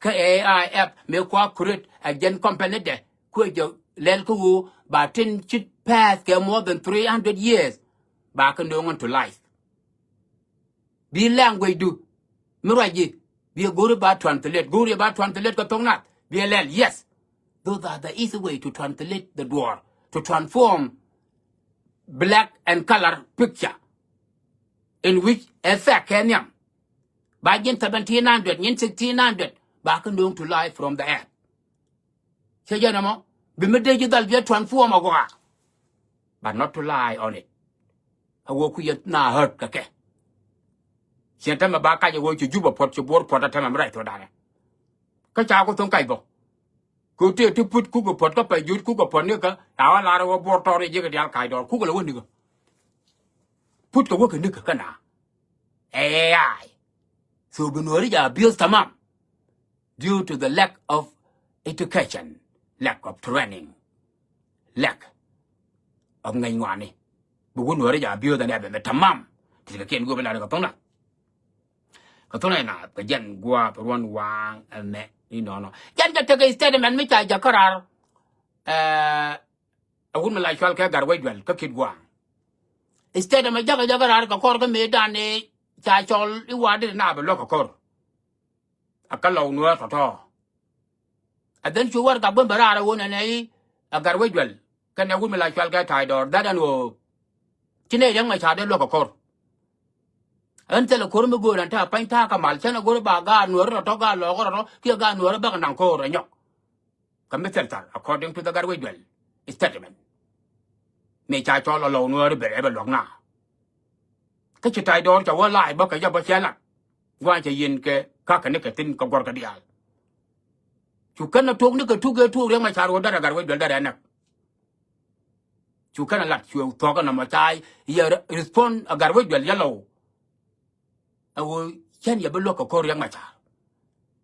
Kä A I app mëë kua create a jɛn company dɛ kuɛ jɛ lɛl kä ɣöö ba tin ci pass kɛ more than three hundred years. Ba kɛ nööŋ into life. Bi language du mi ruac ji̱ bi go̱o̱ri ba translate, go̱o̱ri ba translate kɛ tho̱ŋ nath bi lɛl, yes. Those are the easy way to translate the duɔ̱ɔ̱r, to transform black and color picture in which a fact kɛ nhiam. Ba ji̱n seventeen hundred nyin sixteen hundred ba kɛ nööŋ to life from the earth. Cɛ jɛ nɔmɔ bi mi dee ji̱ dhal bi a transform a gɔaa. But not to lie on it. A wä ku yɛ na hurt kɛ kɛ. Ciɛ tämɛ ba kac ɛ ɣöö ci Jubɛ puɔ̱t, ci Bor puɔ̱t, a tämɛ mi ruac thuɔ̱k danɛ. Kä ca ku thoŋ kac bä. Kɛ ɣöö tëë ti put kukɛ puɔ̱t kä Pajut, kukɛ puɔ̱t nikä, a wä lar ɛ ɣöö Bor tɔɔr i̱ ji̱ kɛ diaal kac dɔɔr, kukɛ lɛ wä nikä. Put kɛ wä kɛ nikä kä na. Ɛ, ɛ, ai. So bi Nuääri jɛ abuse tamam. Due to the lack of education, lack of training, lack of ŋäc ŋɔaani. Bi wun Nuääri jɛ abuse ni abɛ mɛ tamam. Ti kɛ kiɛn go̱o̱p in la kɛ thoŋna. Kɛ thoŋna ina kɛ jɛn gua̱a̱p ruɔ̱n waaŋ ɛmɛ inɔnɔ. Jɛn jɛ tekɛ statement mi ca jakä raar. Ɛ, ɛ wut mi la cual kɛ Gatwec Dual kä Kitgwang. Statement jakä jakä raar kɛ kɔr kä mëëdan i̱ ca cɔl i̱ wa̱a̱ dit na bi luäk kɛ kɔr. A kä Lɔw Nuäär tɔ̱tɔ̱. A dhɛn cu wär kak ben bɛ raar a wun ɛnɛ i̱ a Gatwec Dual kɛnɛ wut mi la cual kɛ Ta̱a̱c Dɔɔr, that ɛn ɣöö ci nɛy Riɛk Macar dee luäk kɛ ko̱r. Ɣän thilɛ ko̱r mi göör ɛn ta̱a̱ pa̱ny ta̱a̱ kɛ mal, cän a go̱r ba gaat Nuäär tɔ̱tɔ̱, gaat Lɔɔk tɔ̱tɔ̱, kiɛ gaat Nuäär bäk naŋ ko̱r ɛ nyɔk. Kɛ mi thil thar, according to the Gatwec Dual statement. Mëë ca cɔl a Lɔw Nuäär i̱ bɛ rɛp ɛ luäk na. Kä ci Ta̱a̱c Dɔɔr ca wä la̱a̱c bä kɛ jɛ bä cɛ lat. Gua̱a̱n cɛ yiɛn kɛ ka̱kä ni kɛ thi̱n kɛ guɔ̱rkɛ diaal. Cu kɛn a tuɔɔk ni kɛ tuk ëë tuɔɔk Riɛk Macar ɣöö derɛ Gatwec Dual derɛ näk. Cu kɛn a lat cuɛ thuɔ̱k ɛn nɔmɔ ca yɛ respond a Gatwec Dual yɛ Lɔw. Ɛ ɣöö cän yɛ bi luäk kɛ ko̱r Riɛk Macar.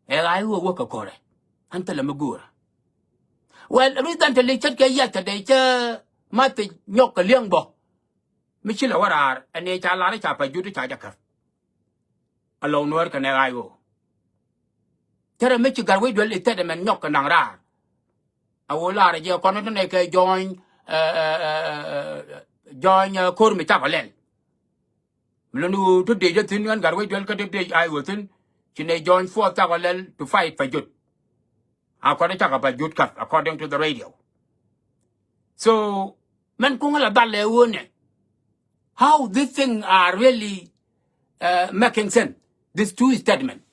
Ɛ ɣa̱c ɣöö wä kɛ ko̱rɛ. Ɣän thilɛ mi göörä. Well, recently ce̱tkɛ yesterday cä message nyɔk kɛ li̱eŋ bä. Mi ci lɛ wä raar ɛn ëë ca lar i̱ ca Pajut i̱ ca jɛ käp. A Lɔw Nuäär kɛnɛ ɣa̱c ɣöö cärɛ mi ci Gatwec Dual statement nyɔk kɛ naŋ raar. A ɣöö lar jɛ kɔn ti nɛ kɛ join, ɛ, ɛ, ɛ, ɛ, join, ɛ, ko̱r mi cakɔ lɛl. Mi luni ɣöö ti dec jɛ thi̱n ɣän Gatwec Dual kä ti dec a ɣöö thi̱n ci nɛ join force cakɔ lɛl to fight Pajut. A kɔn ti cakɔ Pajut käp according to the radio. So mɛn kuŋä la dhal lɛ ɣöö nɛ how this thing are really, uh, making sense. This two statement.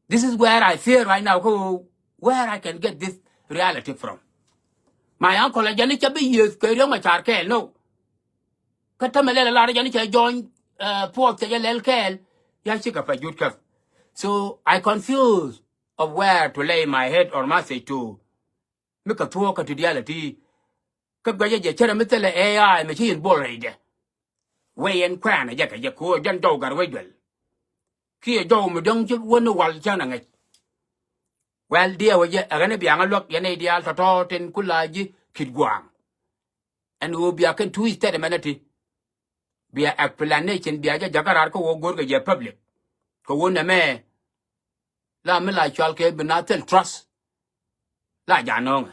This is where I fear right now, kä where I can get this reality from. My uncle, a jɛn i̱ cɛ bi yiëth kɛ Riɛk Macar kɛɛl, no. Kä tämɛ lɛl a lar jɛn i̱ cɛ join, uh, force cɛ jɛ lɛl kɛɛl. Ya cikɛ Pajut käp. So I confuse of where to lay my head or message to. Mi kɛ thuɔ̱ɔ̱k kä ti diaal ɛ ti. Kä guɛcɛ jɛ cärɛ mi thilɛ A I mi ci yɛn buɔl rɛydɛ. Wee yɛn kuɛɛn ɛ jɛ kɛ jɛ ko̱o̱r jɛn jɔw Gatwec Dual. Kiɛ jɔw mi dɔ̱ŋ ci wä ni wal cän a ŋäc. Well, diɛw ɛ jɛ ɛ ɣän i̱ biaŋä luäk yɛn i̱ diaal tɔ̱tɔ̱ tin ku la ji̱ Kitgwang. Ɛn ɣöö bia kɛn two statement ɛ ti. Bia explanation bia jɛ jakä raar kä wä go̱o̱r kɛ jɛ public. Kɛ wä nɛmɛ la mi la cual kɛ bi na thil trust. La ja nööŋɛ.